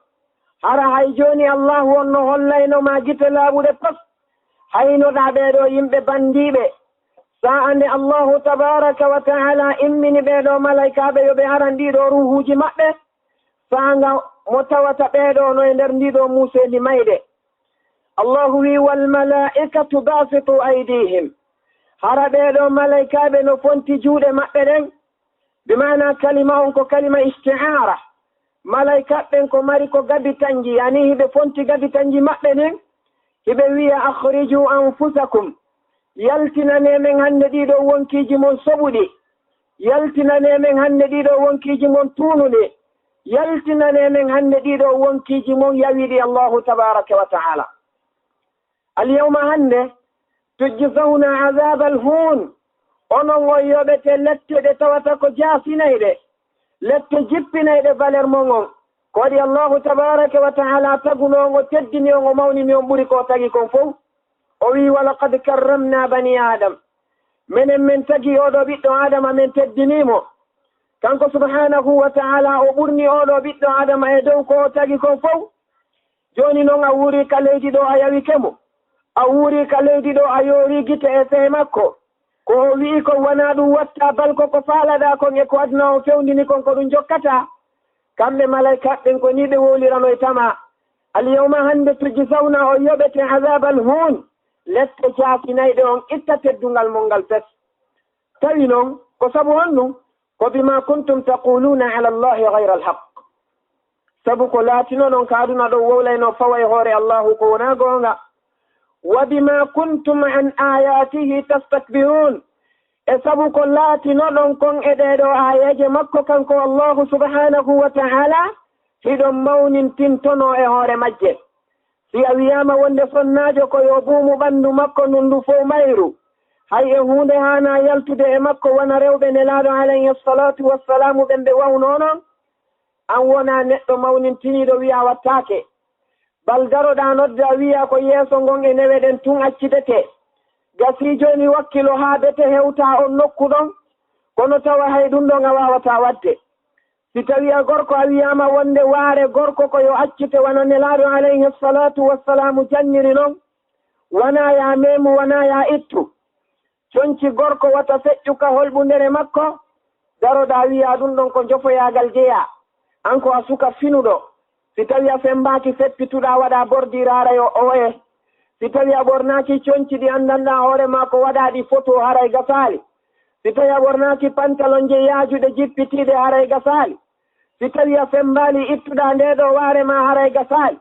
hara hay jooni Allahu on no hollayno ma gite laaɓuɗe pes, haynoɗa ɓee ɗoo yimɓe bandiiɓe. Sa'a nde Allahu tabaraka wa ta'ala immini ɓee ɗoo malaykaaɓe yo ɓe aran ɗii ɗoo ruuhuuji maɓɓe, saanga mo tawata ɓee ɗoo no e nder ndii ɗoo muuseendi mayde. Allahu wi'i, "Wal malaa'ikatu baasitu aydiihim." Hara ɓee ɗoo malaykaaɓe no fonti juuɗe maɓɓe ɗen, bi maana kalima on ko kalima isti'aara. Malaykaaɓe ɓen ko mari ko gabi tanji, yani hiɓe fonti gabi tanji maɓɓe ɗin, hiɓe wi'a, "Akhriju anfusakum." Yaltinanee men hannde ɗii ɗoo wonkiiji mon soɓuɗi. Yaltinanee men hannde ɗii ɗoo wonkiiji mon tuunuɗi. Yaltinanee men hannde ɗii ɗoo wonkiiji mon yawiiɗi Allahu tabaraka wa ta'ala. Al yawma, hannde, tujzawna azaabal huun. Onon on yoɓete lette ɗe tawata ko jaasinayɗe, lette jippinayɗe valeur mon on. Ko waɗi Allahu tabaraka wa ta'ala taguno on, o teddini on, o mawnini on ɓuri ko o tagi kon fow. O wi'i, "Wa laqad karramna bani Adam." Menen men tagi oo ɗoo ɓiɗɗo Adama, men teddinii mo. Kanko subhanahu wa ta'ala o ɓurni oo ɗoo ɓiɗɗo Adama e dow ko o tagi kon fow. Jooni non a wuuri ka leydi ɗoo a yawike mo. A wuuri ka leydi ɗoo a yoori gite e fee makko. Ko o wi'i kon wanaa ɗum watta balko ko faalaɗaa kon e ko aduna on fewndini kon ko ɗum jokkataa. Kamɓe malaykaaɓe ɓen ko nii ɓe wowliranoyta ma. Al yawma, hannde, tujzawna, on yoɓete, azaabal huun, lette jaasinayɗe, on itta teddungal mon ngal pes. Tawi non, ko sabu honɗum? Ko bima kuntum taquluuna ala Allahi gayra alhaq. Sabu ko laatinoɗon ka aduna ɗon wowlayno fawa e hoore Allahu ko wonaa goonga. Wa bima kuntum an ayatihi tastakbirun. E sabu ko laatinoɗon kon e ɗee ɗoo aayeeje makko kanko Allahu subhanahu wa ta'ala, hiɗon mawnintintonoo e hoore majje. Si a wiyaama wonde sonnaajo ko yo buumu ɓanndu makko ndun ndu fow mayru, hay e huunde haanaa yaltude e makko wona rewɓe Nelaaɗo alayhi salatu wassalaamu ɓen ɓe wawnoo non, an wonaa neɗɗo mawnintiniiɗo wi'aa wattaake. Bal daroɗaa noddaa wi'aa ko yeeso ngon e newe ɗen tun accitete. Gasii jooni wakkilo haa bete hewtaa on nokku ɗon, kono tawa hay ɗun ɗon a waawataa waɗde. Si tawii a gorko a wiyaama wonde waare gorko ko yo accite wano Nelaaɗo alayhi salatu wassalaamu janniri non, wanaa yaa meemu, wanaa yaa ittu. Conci gorko wata feƴƴu ka holɓundere makko, daroɗaa wi'aa ɗun ɗon ko jofoyaagal jeyaa. An ko a suka finuɗo. Si tawii a femmbaaki feppituɗaa waɗaa bordi raara yo owoye. Si tawii a ɓornaaki conci ɗi anndanɗaa hoore maa ko waɗaa ɗi foto haray gasaali. Si tawii a ɓornaaki pantalon je yaajuɗe jippitiiɗe haray gasaali. Si tawii a femmbaali ittuɗaa ndee ɗoo waare maa haray gasaali.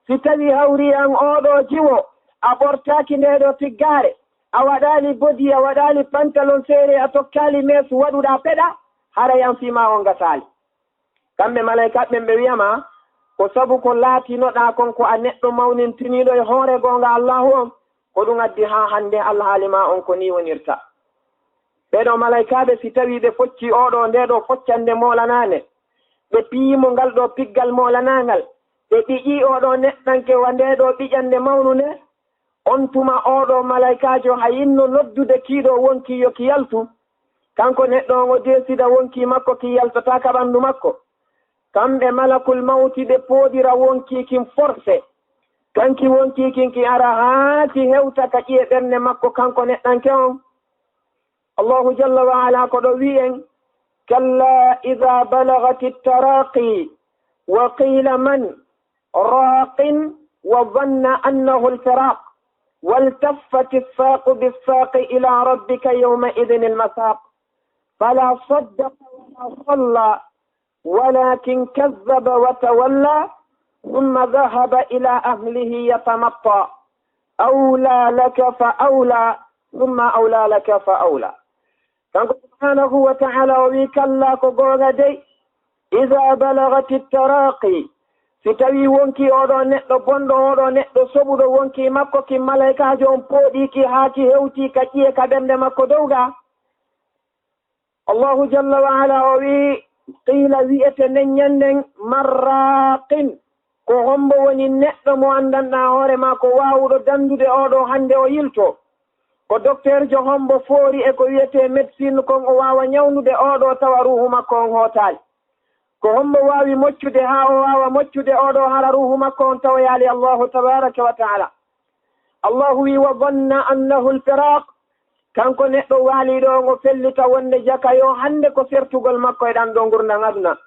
Si tawii hawri an oo ɗoo jiwo a ɓortaaki ndee ɗoo tiggaare, a waɗaali bodi, a waɗaali pantalon seere, a tokkaali meesu waɗuɗaa peɗa, haray an fii maa on gasaali. Kamɓe malaykaaɓe ɓen ɓe wi'a ma, ko sabu ko laatinoɗaa kon ko a neɗɗo mawnintiniiɗo e hoore goonga Allaahu on, Ko ɗum addi haa hannde alhaali ma on ko nii wonirta. Ɓee ɗoo malaykaaɓe, si tawii ɓe foccii oo ɗoo, ndee ɗoo foccannde moolanaande, ɓe piyii mo ngal ɗoo piggal moolanaangal, ɓe ɓiƴii oo ɗoo neɗɗanke wa ndee ɗoo ɓiƴannde mawnunde, on tuma oo ɗoo malaykaajo hayinno noddude kii ɗoo wonkii yo ki yaltu. Kanko neɗɗo on o deesida wonkii makko ki yaltataa ka ɓanndu makko. Kamɓe malakul mawti ɓe pooɗira wonkii kin forse. Kanki wonkii kin ki ara haa ki hewta ka ƴiye ɓernde makko kanko neɗɗanke on. Allahu jalla wa ala ko ɗo wi'i en, "Kalla idha balagati taraqi wa qila man raqin wa dhanna annahu al-firaq waltaffati as-saqu bis-saqi ila rabbika yawma idhin al-masaq fala saddaqa wa la salla walakin kadhaba wa tawalla thumma dhahaba ila ahlihi yatamatta awla laka fa awla thumma awla laka fa awla." Kanko subhanahu wa ta'ala o wi, "Kalla, ko goonga dey, idha balagati taraqi, si tawi wonkii oo ɗoo neɗɗo bonɗo, oo ɗoo neɗɗo soɓuɗo wonkii makko ki malaykaajo on pooɗii ki haa ki hewtii ka ƴiye ka ɓernde makko dow ga." Allahu jalla wa ala o wi, "Qila, wi'ete nden ñannden, man raqin, ko hombo woni neɗɗo mo anndanɗaa hoore maa ko waawuɗo danndude oo ɗoo hannde o yiltoo? Ko dokteerjo hombo foori e ko wi'etee médecine kon o waawa ñawnude oo ɗoo tawa ruuhu makko on hootaali? Ko hombo waawi moccude haa o waawa moccude oo ɗoo hara ruuhu makko on tawoyaali Allahu tabaraka wa ta'ala?" Allahu wi, "Wa dhanna annahu al-firaq." Kanko neɗɗo waaliiɗo on o fellita wonde jaka yo hannde ko sertugol makko e ɗan ɗoo ngurndan aduna.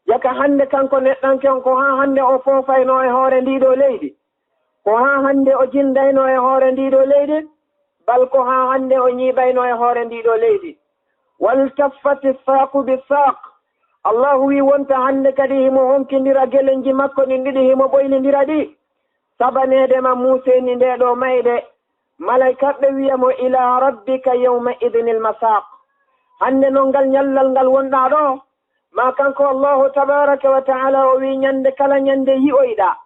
Jaka hannde kanko neɗɗanke on ko haa hannde o foofaynoo e hoore ndii ɗoo leydi. Ko haa hannde o jindaynoo e hoore ndii ɗoo leydi, bal ko haa hannde o ñiiɓaynoo e hoore ndii ɗoo leydi. Waltaffati saqu bi saq. Allahu wi wonta hannde kadi himo honkindira gelenji makko ɗin ɗiɗi, himo ɓoylindira ɗi. Sabaneede ma muuseni ndee ɗoo mayde, malaykaaɓe wi'a mo, "Ila rabbika yawma idhinil masaq." Hannde non ngal ñallal ngal wonɗaa ɗoo, ma kanko Allahu tabaraka wa ta'ala o wi ñande kala ñande yi'oyɗaa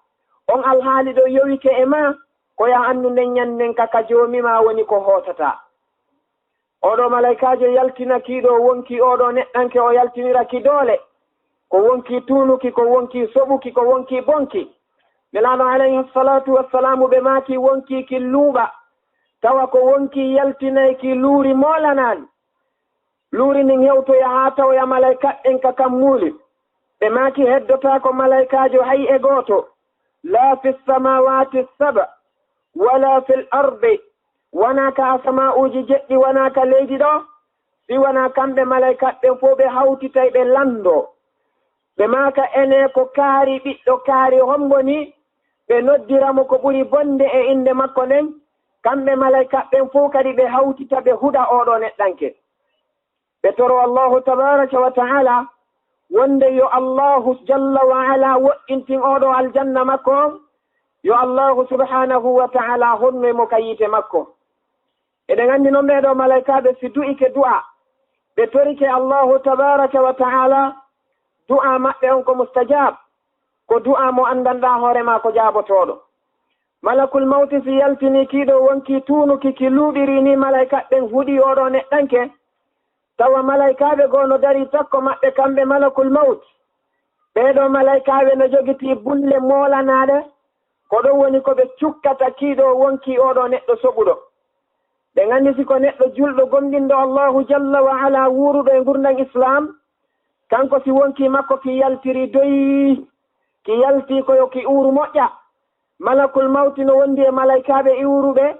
on alhaali ɗoo yowike e ma, ko ya anndu nden ñanden ka ka Joomi ma woni ko hootataa. Oo ɗoo malaykaajo yaltina kii ɗoo wonkii oo ɗoo neɗɗanke, o yaltinira ki doole. Ko wonkii tuunuki, ko wonkii soɓuki, ko wonkii bonki. Nelaaɗo alayhi salatu wassalaamu ɓe maaki wonkii ki luuɓa. Tawa ko wonkii yaltinay ki luuri moolanaani. Luuri ndin hewtoya haa tawoya malaykaaɓe ɓen ka kammuuli. Ɓe maaki heddotaako malaykaajo hay e gooto. La fi samawati saba, wala fil ardi. Wanaa ka asama'uuji jeɗɗi, wanaa ka leydi ɗoo, si wanaa kamɓe malaykaaɓe ɓen fow ɓe hawtitay ɓe lanndoo. Ɓe maaka, "Enee, ko kaari ɓiɗɗo kaari hombo nii?" Ɓe noddira mo ko ɓuri bonde e innde makko nden. Kamɓe malaykaaɓe ɓen fow kadi ɓe hawtita ɓe huɗa oo ɗoo neɗɗanke. Ɓe toro Allahu tabaraka wa ta'ala wonde yo Allahu jalla wa ala woɗɗintin oo ɗoo aljanna makko on, yo Allahu subhanahu wa ta'ala honnoy mo ka yiite makko. Eɗen anndi non ɓee ɗoo malaykaaɓe si du'ike du'a, ɓe torike Allahu tabaraka wa ta'ala, du'a maɓɓe on ko mustajab, ko du'a mo anndanɗaa hoore maa ko jaabotooɗo. Malakul mawti si yaltinii kii ɗoo wonkii tuunuki ki luuɓirii nii malaykaaɓe ɓen huɗii oo ɗoo neɗɗanke, tawa malaykaaɓe goo no darii takko maɓɓe kamɓe malakul mawti. Ɓee ɗoo malaykaaɓe no jogitii bulle moolanaaɗe, ko ɗon woni ko ɓe cukkata kii ɗoo wonkii oo ɗoo neɗɗo soɓuɗo. Ɓe nganndi si ko neɗɗo julɗo gomɗinɗo Allahu jalla wa ala wuuruɗo e ngurndan Islaam, kanko si wonkii makko ki yaltirii doyii, ki yaltii ko yo ki uuru moƴƴa. Malakul mawti no wondi e malaykaaɓe iwruɓe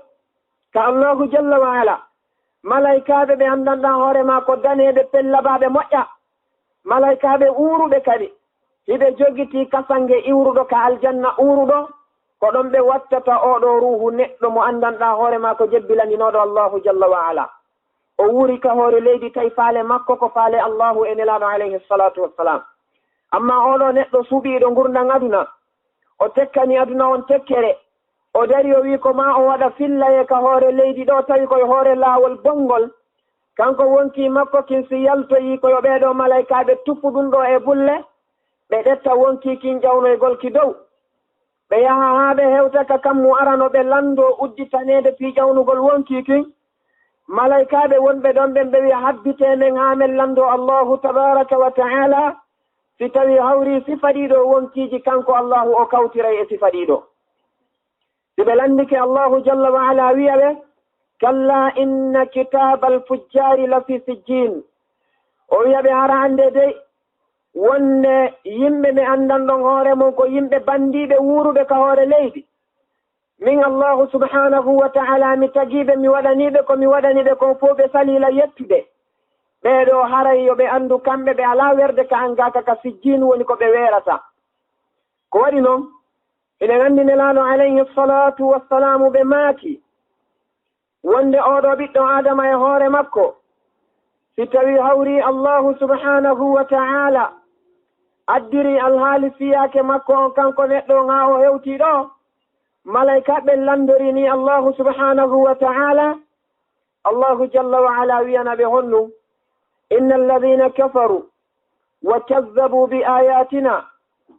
ka Allahu jalla wa ala. Malaykaaɓe ɓe anndanɗaa hoore maa ko daneeɓe pellabaaɓe moƴƴa. Malaykaaɓe uuruɓe kadi, hiɓe jogitii kasange iwruɗo ka aljanna uuruɗo, ko ɗon ɓe wattata oo ɗoo ruuhu neɗɗo mo anndanɗaa hoore maa ko jebbilaninooɗo Allahu jalla wa ala. O wuuri ka hoore leydi tawi faale makko ko faale Allahu e Nelaaɗo alayhi salatu wassalam. Amma oo ɗoo neɗɗo suɓiiɗo ngurndan aduna, o tekkani aduna on tekkere, o dari o wi ko maa o waɗa fillaye ka hoore leydi ɗoo tawi koye hoore laawol bonngol. Kanko wonkii makko kin si yaltoyii ko yo ɓee ɗoo malaykaaɓe tuffu ɗum ɗoo e bulle, ɓe ƴetta wonkii kin ƴawnoygol ki dow. Ɓe yaha haa ɓe hewta ka kammu arano, ɓe lanndoo udditaneede fii ƴawnugol wonkii kin. Malaykaaɓe wonɓe ɗon ɓen ɓe wi'a, "Habbitee men haa men lanndoo Allaahu tabaaraka wa ta'aalaa, si tawii hawrii sifa ɗii ɗoo wonkiiji, kanko Allaahu o kawtiray e sifa ɗii ɗoo." Si ɓe lanndike, Allaahu jalla wa alaa wi'a ɓe, "Kallaa inna kitaabal fujjaari lafii sijjiin." O wi'a ɓe, "Hara anndee dey, wonde yimɓe ɓe anndanɗon hoore mon ko yimɓe banndiiɓe wuuruɓe ka hoore leydi. Min Allaahu subhaanahu wa ta'aalaa, mi tagii ɓe, mi waɗanii ɓe ko mi waɗani ɓe kon fow, ɓe salii lan yettude. Ɓee ɗoo haray yo ɓe anndu kamɓe ɓe alaa weerde ka an gaa ka, ka sijjiin woni ko ɓe weerata." Ko waɗi non, hiɗen anndi Nelaaɗo alayhi salaatu wassalaamu ɓe maaki, wonde oo ɗoo ɓiɗɗo Aadama e hoore makko, si tawii hawrii Allaahu subhaanahu wa ta'aalaa addirii alhaali fiyaake makko on, kanko neɗɗo on, haa o hewtii ɗoo, malaykaaɓe ɓen lanndorii nii Allaahu subhaanahu wa ta'aalaa, Allaahu jalla wa alaa wi'ana ɓe honɗun? "Inna alladhiina kafaruu wa kazzabuu bi aayaatinaa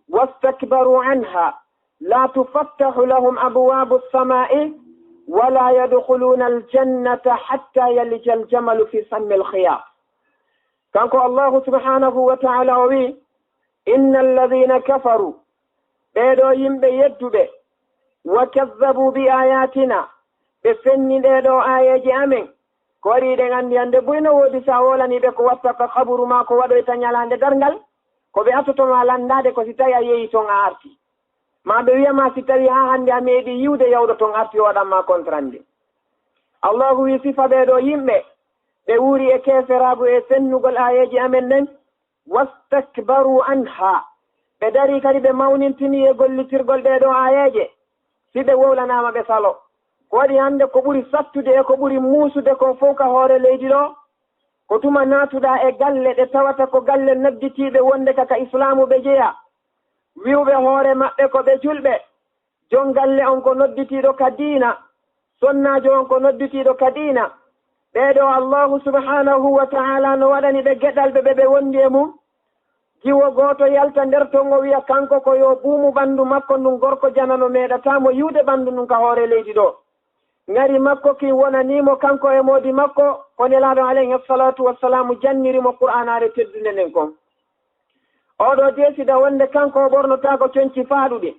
wastakbaruu anhaa laa tufattahu lahum abwaabu ssamaa'i wa laa yadkhuluuna aljannata hattaa yalija aljamalu fii sammil khiyaat." Kanko Allaahu subhaanahu wa ta'aalaa o wi'i, "Inna alladhiina kafaruu," ɓee ɗoo yimɓe yedduɓe, "wa kazzabuu bi aayaatinaa," ɓe fenni ɗee ɗoo aayeeje amen. Ko waɗi hiɗen anndi hannde buy no woodi si a woolanii ɓe ko watta ka qaburu maa ko waɗoyta ñalaande darngal, ko ɓe atoto maa lanndaade ko si tawii a yehi ton a artii. Maa ɓe wi'a maa si tawii haa hannde a meeɗii yi'ude yawɗo ton artii o waɗan maa kontrande. Allaahu wi'i sifa ɓee ɗoo yimɓe, ɓe wuuri e keeferaagu e fennugol aayeeje amen ɗen, "wastakbaruu anhaa." Ɓe darii kadi ɓe mawnintinii e gollitirgol ɗee ɗoo aayeeje. Si ɓe wowlanaama ɓe salo. Ko waɗi hannde ko ɓuri sattude e ko ɓuri muusude kon fow ka hoore leydi ɗoo, ko tuma naatuɗaa e galle ɗe tawata ko galle nodditiiɓe wonde ka, ka Islaamu ɓe jeyaa, wi'uɓe hoore maɓɓe ko ɓe julɓe, jon galle on ko nodditiiɗo ka diina, sonnaajo on ko nodditiiɗo ka diina. Ɓee ɗoo Allaahu subhaanahu wa ta'aalaa no waɗani ɓe geɗal ɓe, ɓe, ɓe wondi e mun. Jiwo gooto yalta nder ton, o wi'a kanko ko yo buumu ɓanndu makko ndun gorko janano meeɗataa mo yi'ude ɓanndu ndun ka hoore leydi ɗoo. Ŋari makko kin wonanii mo kanko e moodi makko, ko Nelaaɗo alayhi salaatu wassalaamu janniri mo Qur'aanaare teddunde nden kon. Oo ɗoo deesida wonde kanko o ɓornotaako conci faaɗuɗi.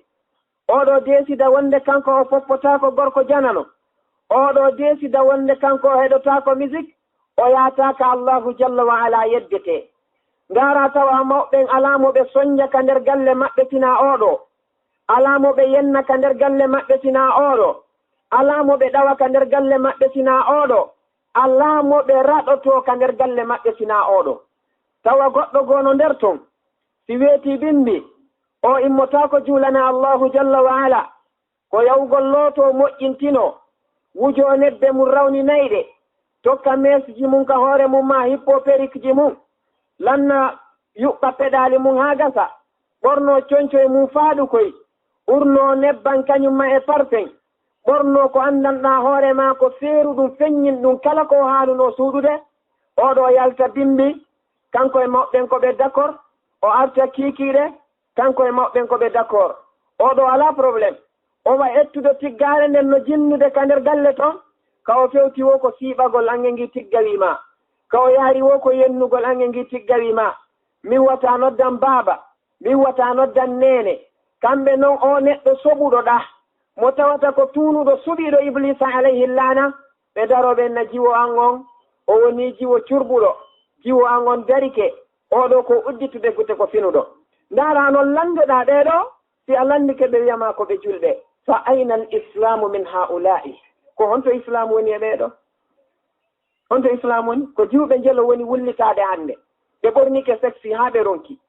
Oo ɗoo deesida wonde kanko o foppotaako gorko janano. Oo ɗoo deesida wonde kanko o heɗotaako misik, o yahataa ka Allaahu jalla wa alaa yeddetee. Ndaaraa tawa mawɓe ɓen alaa mo ɓe sonja ka nder galle maɓɓe sinaa oo ɗoo. Alaa mo ɓe yenna ka nder galle maɓɓe sinaa oo ɗoo. Alaa mo ɓe ɗawa ka nder galle maɓɓe sinaa oo ɗoo. Alaa mo ɓe raɗotoo ka nder galle maɓɓe sinaa oo ɗoo. Tawa goɗɗo goo no nder ton, si weetii bimbi, o immotaako juulana Allaahu jalla wa alaa, ko yahugol lootoo moƴƴintinoo, wujoo nebbe mun rawninayɗe, tokka meesji mun ka hoore mun maa hippoo perikji mun, lanna yuɓɓa peɗaali mun haa gasa, ɓornoo concoy mun faaɗukoy, urnoo nebban kañun maa e parfeŋ, ɓornoo ko anndanɗaa hoore maa ko feeruɗun feññinɗun kala ko o haanunoo suuɗude, oo ɗoo yalta bimbi, kanko e mawɓe ɓen ko ɓe d'accord, o arta kiikiiɗe, kanko e mawɓe ɓen ko ɓe d'accord. Oo ɗoo alaa problème. O wa ettude tiggaare nden no jinnude ka nder galle ton, ka o fewti woo ko siiɓagol an e ngii tiggawi maa. Ka o yahri woo ko yennugol an e ngii tiggawi maa. Min wata noddan baaba, min wata noddan neene. Kamɓe non oo neɗɗo soɓuɗo ɗaa, mo tawata ko tuunuɗo suɓiiɗo Ibliisa alayhi laana, ɓe daroo ɓen na jiwo an on, o wonii jiwo curɓuɗo, jiwo an on darike, oo ɗoo ko udditude gite ko finuɗo. Ndaaraa non lanndoɗaa ɓee ɗoo, si a lanndike ɓe wi'a maa ko ɓe julɓe. Fa ayna al islaamu min haa'ulaa'i? Ko honto Islaamu woni e ɓee ɗoo? Honto Islaamu woni? Ko jiwɓe njelo woni wullitaade hannde. Ɓe ɓornike sexy haa ɓe ronki.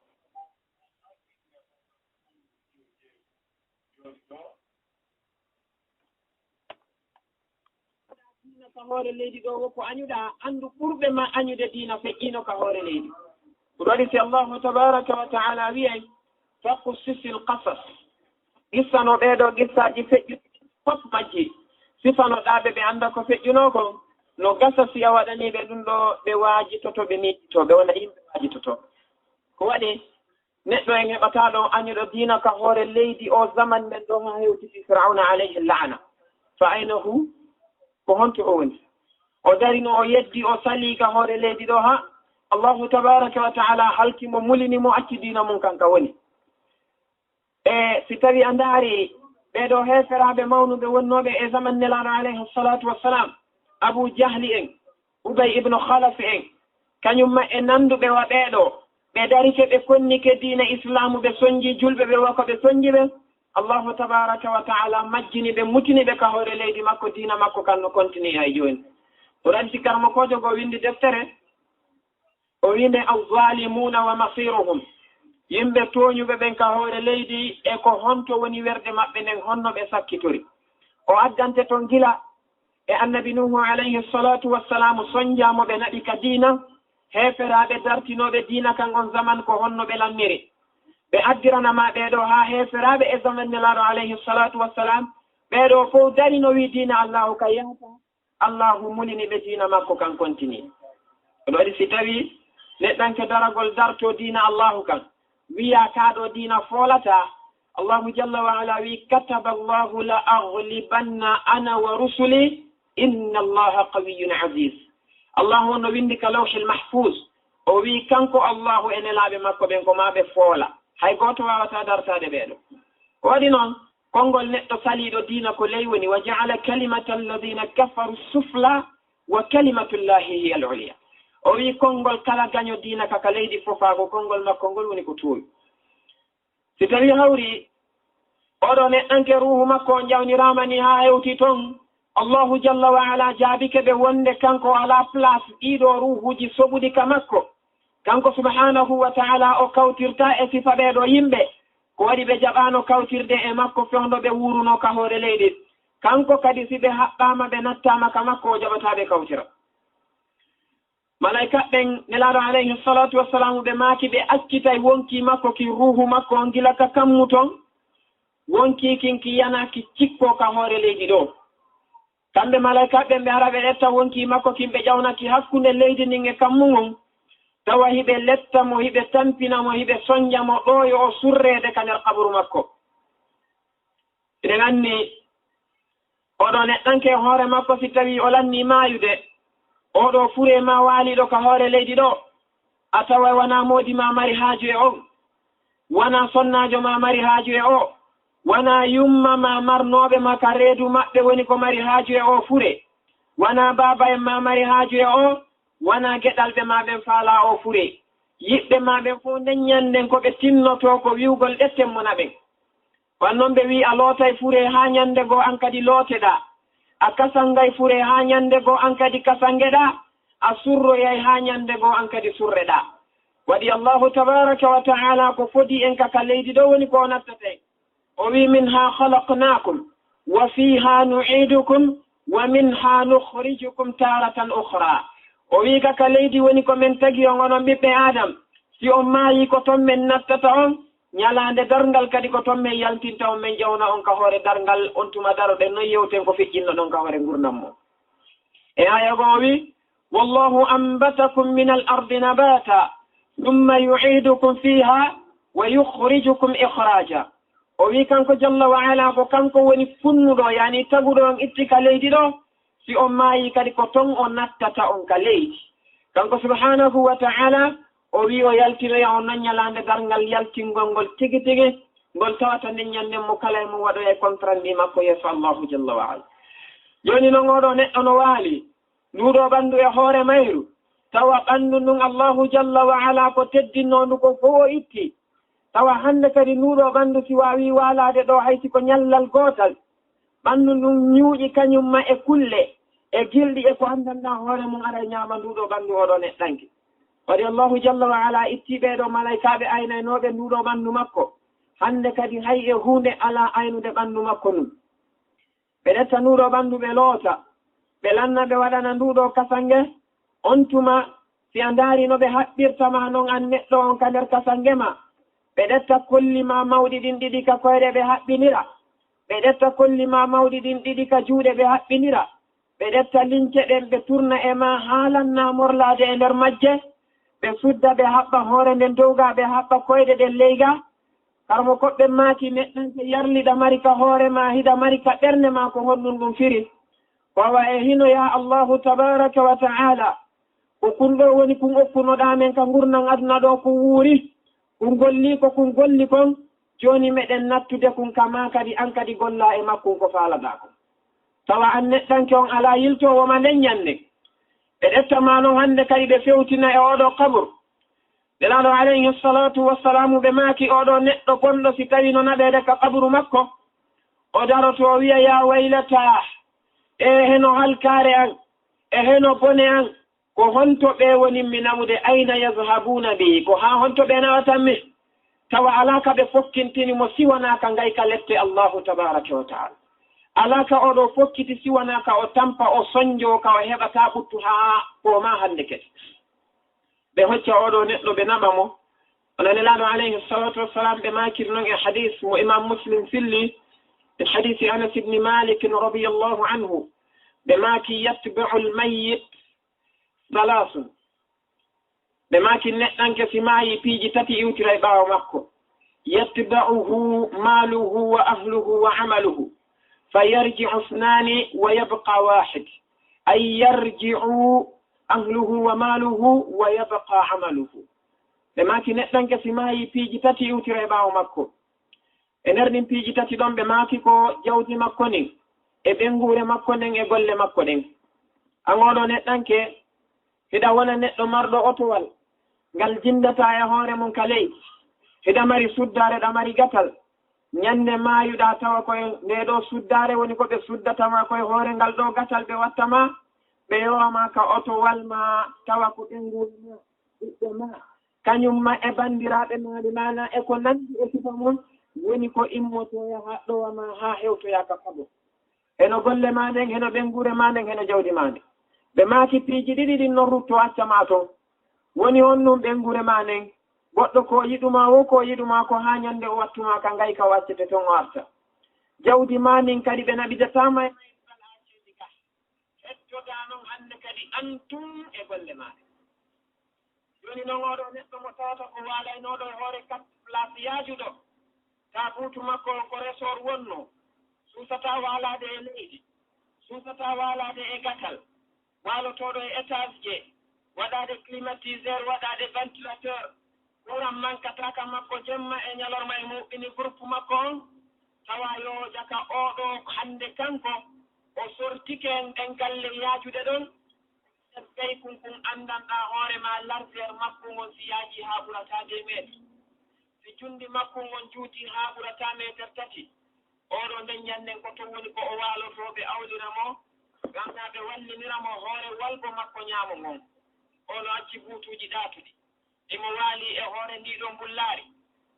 Diina ka hoore leydi ɗoo, wo ko añuɗaa, anndu ɓurɓe ma añude diina feƴƴiino ka hoore leydi. Ko waɗi si Allahu tabaaraka wa ta'aala wi'ay, "Faqussusil qasas." Qissa no ɓee ɗoo qissaaji feƴƴuɗi fof majji. Sifanoɗaa ɓe, ɓe annda ko feƴƴunoo kon. No gasa si a waɗanii ɓe ɗum ɗoo, ɓe waajitoto, ɓe miijito, ɓe wona yimɓe waajitoto. Ko waɗi Neɗɗo en heɓataa ɗo añuɗo diina ka hoore leydi o zaman men ɗo haa hewtiti Firawna alayhi laana. Fa ayna hu? Ko honto o woni? O darino, o yeddi, o salii ka hoore leydi ɗo haa Allahu tabaraka wa taala halki mo, mulini mo, acci diina mum kan ka woni. E si tawi a ndaari ɓee ɗoo heeferaaɓe mawnuɓe wonnooɓe e zaman Nelaaɗo alayhi salatu wassalam, Abu Jahli en, Ubay ibnu Khalaf en, kañum ma e nannduɓe wa ɓee ɗoo, ɓe darike, ɓe konnike diina Islaamu, ɓe sonnji julɓe ɓe wa ko ɓe sonnji ɓe, Allahu tabaraka wa taala majjini ɓe, mutini ɓe ka hoore leydi makko, diina makko kan no kontini hay jooni. Ko ɗaɗi si karamokoojo goo winndi deftere, o wi'i nde, "Azzalimuna wa masiruhum." Yimɓe tooñuɓe ɓen ka hoore leydi, e ko honto woni werde maɓɓe nden, honno ɓe sakkitori. O addante ton gila e Annabi Nuhu alayhi salatu wassalamu, sonnjaama ɓe naɓi ka diina, heeferaaɓe dartinooɓe diina kan on zaman ko honno ɓe lanniri. Ɓe addirana ma ɓee ɗoo haa heeferaaɓe e zaman Nelaaɗo alayhi salatu wassalam, ɓee ɗoo fow darino wi'i diina Allahu ka yahata. Allahu mulini ɓe diina makko kan kontini. Ɗum waɗi si tawi neɗɗanke daragol darto diina Allahu kan, wiya kaa ɗoo diina foolataa, Allahu jalla wa ala wi, "Kataba Allahu la aghlibanna ana wa rusuli, inna Allaha qawiyyun aziz." Allahu on no winndi ka Lawhil Mahfuz, o wi kanko Allahu e nelaaɓe makko ɓen ko maa ɓe foola. Hay gooto waawataa dartaade ɓee ɗoo. Ko waɗi noon, konngol neɗɗo saliiɗo diina ko ley woni, "Wa ja'ala kalimata alladhina kafaru sufla wa kalimatullahi hiya al-ulya." O wi konngol kala gaño diina ka, ka leydi fof, ko konngol makko ngol woni ko toowi. Si tawi hawri oɗo neɗɗanke ruuhu makko on jawniraama ni haa hewti ton, Allahu jalla wa ala jaabike ɓe wonde kanko alaa place ɗii ɗoo ruuhuuji soɓuɗi ka makko. Kanko subhanahu wa ta'ala o kawtirta e sifa ɓee ɗoo yimɓe. Ko waɗi ɓe jaɓaano kawtirde e makko fewndo ɓe wuurunoo ka hoore leydi. Kanko kadi si ɓe haɓɓaama ɓe nattaama ka makko, o jaɓataa ɓe kawtira. Malaykaaɓe ɓen, Nelaaɗo alayhi salatu wassalamu, ɓe maaki ɓe accitay wonkii makko ki, ruuhu makko on, gila ka kammu ton, wonkii kin ki yana ki cikkoo ka hoore leydi ɗoo. Kamɓe malaykaaɓe ɓen, ɓe ara ɓe ƴetta wonkii makko kin, ɓe ƴawna ki hakkunde leydi ndin e kammu ngun, tawa hiɓe letta mo, hiɓe tampina mo, hiɓe sonnja mo ɗoo yo o surreede ka nder qaburu makko. Eɗen anndi, oɗo neɗɗanke e hoore makko, si tawii o lannii maayude, oɗo furee maa waaliiɗo ka hoore leydi ɗoo, a tawa wanaa moodi maa mari haaju e on, wanaa sonnaajo maa mari haaju e oo, wanaa yumma maa marnooɓe maa ka reedu maɓɓe woni ko mari haaju e oo furee, wanaa baaba en maa mari haaju e oo, wanaa geɗalɓe maa ɓen faalaa oo furee. Yiɓɓe maa ɓen fow nden ñannden ko ɓe tinnotoo ko wi'ugol ɗetten mo naɓen. Wan non ɓe wi'i, a lootay furee haa ñannde goo an kadi looteɗaa, a kasangay furee haa ñannde goo an kadi kasangeɗaa, a surroyay haa ñannde goo an kadi surreɗaa. Waɗi Allahu tabaraka wa ta'ala ko fodi en ka, ka leydi ɗoo woni ko o nattata en. O wi'i, "Minha khalaqnakum wa fiha nu'idukum wa minha nukhrijukum taratan ukhra." O wi'i, "Ka, ka leydi woni ko men tagi on, onon ɓiɓɓe Adam. Si on maayii, ko ton men nattata on. Ñalaande darngal kadi ko ton men yaltinta on, men ƴawna on ka hoore darngal. On tuma daroɗen non, yewten ko feƴƴinnoɗon ka hoore ngurndan mon." E aaya goo o wi'i, "Wallahu anbatakum min al ardi nabata, thumma yu'idukum fiha wa yukhrijukum ikhraja." O wi'i kanko jalla wa ala ko kanko woni funnuɗo, yani taguɗo on itti ka leydi ɗoo, si on maayii kadi ko ton o nattata on ka leydi. Kanko subhanahu wa ta'ala, o wi'i o yaltinoya on non ñalaande darngal yaltingol ngol tigi tigi, ngol tawata nden ñannden mo kala e mum waɗoya e contrat ndi makko yeeso Allahu jalla wa ala. Jooni non oɗo neɗɗo no waali, nduɗo ɓanndu e hoore mayru, tawa ɓanndu ndun Allahu jalla wa ala ko teddinno ndu ko fow o itti. Tawa hannde kadi nduɗo ɓanndu si waawii waalaade ɗoo hay si ko ñallal gootal, ɓanndu ndun ñuuƴi kañum ma e kulle, e gilɗi, e ko anndanɗaa hoore mum, aray ñaama nduɗo ɓanndu oɗo neɗɗanke. Waɗi Allahu jalla wa ala itti ɓee ɗoo malaykaaɓe aynaynooɓe nduɗo ɓanndu makko. Hannde kadi hay e huunde alaa aynude ɓanndu makko ndun. Ɓe ƴetta nduɗo ɓanndu ɓe loota, ɓe lanna ɓe waɗana nduɗo kasange. On tuma, si a ndaari no ɓe haɓɓirta ma non an neɗɗo on ka nder kasange ma, ɓe ƴetta kolli ma mawɗi ɗin ɗiɗi ka koyɗe ɓe haɓɓinira, ɓe ƴetta kolli ma mawɗi ɗin ɗiɗi ka juuɗe ɓe haɓɓinira, ɓe ƴetta lince ɗen ɓe turna e ma haa lanna morlaade e nder majje, ɓe sudda, ɓe haɓɓa hoore nden dow ga, ɓe haɓɓa koyɗe ɗen ley ga. Karmo koɓɓe maaki, neɗɗanke yarliɗa mari ka hoore ma, hiɗa mari ka ɓernde ma, ko honɗun ɗun firi? Ko awa e hino, ya Allahu tabaraka wa ta'ala, ko kun ɗoo woni kun okkunoɗaa men ka ngurndan aduna ɗoo, kun wuuri, kun golli ko kun golli kon, jooni meɗen nattude kun ka maa kadi, an kadi gollaa e makkun ko faalaɗaa kon. Tawa an neɗɗanke on alaa yiltoowo ma nden ɲande. Ɓe ƴetta ma non hande kadi ɓe fewtina e oo ɗoo qaburu. Nelaaɗo alayhi salatu wassalamu ɓe maaki, oo ɗoo neɗɗo bonɗo si tawi no naɓeede ka qaburu makko, o daroto o wi'a, "Ya waylataa, e heno halkaare an, e heno bone an, ko honto ɓe woni mi nawude, ayna yazhabuuna bi, ko haa honto ɓe nawatan mi?" Tawa alaa ka ɓe fokkintini mo si wanaa ka ngay ka lette Allahu tabaraka wa ta'ala. Alaa ka oo ɗoo fokkiti si wanaa ka o tampa, o sonjoo, ka o heɓataa ɓuttu haa ko maa hande kadi. Ɓe hocca oo ɗoo neɗɗo, ɓe naɓa mo. Wano Nelaaɗo alayhi salatu wassalam ɓe maakiri non e hadis mo Imam Muslim filli, e hadisi Anas ibn Malik radiyallahu anhu. Ɓe maaki, "Yatba'ul mayyit salasun." Ɓe maaki, neɗɗanke si maayi, piiji tati iwtiray ɓaawo makko. "Yatba'uhu maluhu wa ahluhu wa amaluhu, fa yarji'u isnani wa yabqa wahid." Ay yarji'u ahluhu wa maluhu wa yabqa amaluhu. Ɓe maaki, neɗɗanke si maayi, piiji tati iwtiray ɓaawo makko. E nder ɗin piiji tati ɗon, ɓe maaki ko jawdi makko ndin, e ɓeynguure makko nden, e golle makko ɗen. An oo ɗoo neɗɗanke, hiɗa wona neɗɗo marɗo otowal, ngal jindataa e hoore mun ka ley. Hiɗa mari suddaare, ɗa mari gatal. Ɲande maayuɗaa, tawa ko e ndee ɗoo suddaare woni ko ɓe suddata ma, ko e hoore ngal ɗoo gatal ɓe watta ma, ɓe yowa ma ka otowal ma, tawa ko ɓeynguure ma, ɓiɓɓe ma, kaɲum ma e banndiraaɓe maaɗi, maanaa e ko nanndi e sifa mun, woni ko immotoo yaha ɗowa ma haa hewtoyaa ka kabo. Heno golle maa ɗen, heno ɓeynguure maa ɗen, heno jawdi maa ndin. Ɓe maaki, piiji ɗiɗi ɗin non rutto acca ma ton. Woni honɗun ɓeynguure maa nden? Goɗɗo ko yiɗu ma, wo ko yiɗu ma, ko haa ɲande o wattu ma ka ngay ka o accete ton o arta. Jawdi maa ndin kadi ɓe naɓidataa ma e mayirgal haa ceedi ka. Heddodaa non hande kadi an tun e golle maa ɗen. Jooni non oo ɗoo neɗɗo mo tawata ko waalaynooɗo e hoore quatre place yaajuɗo, taabuutu makko on ko resort wonnoo, suusataa waalaade e leydi, suusataa waalaade e gatal, waalotooɗo e étage je, waɗaade climatiseur, waɗaade ventilateur, courant mankataaka makko jemma e ɲalorma, e muɓɓini groupe makko on, tawa yo jaka oo ɗoo hande kanko o sortike en ɗen galle yaajuɗe ɗon, Ɓeyngu ngun anndanɗaa hoore maa, largeur makku ngun si yaajii haa ɓurataa deux mètres. Si junndi makku ngun juutii haa ɓurataa meeter tati. Oo ɗoo nden ɲannen ko tun woni ko o waalotoo, ɓe awlira mo, ngam taa ɓe wallinira mo hoore walgo makko ɲaamo ngon. Oo no acci buutuuji ɗaatuɗi. Himo waalii e hoore ndii ɗoo mbullaari.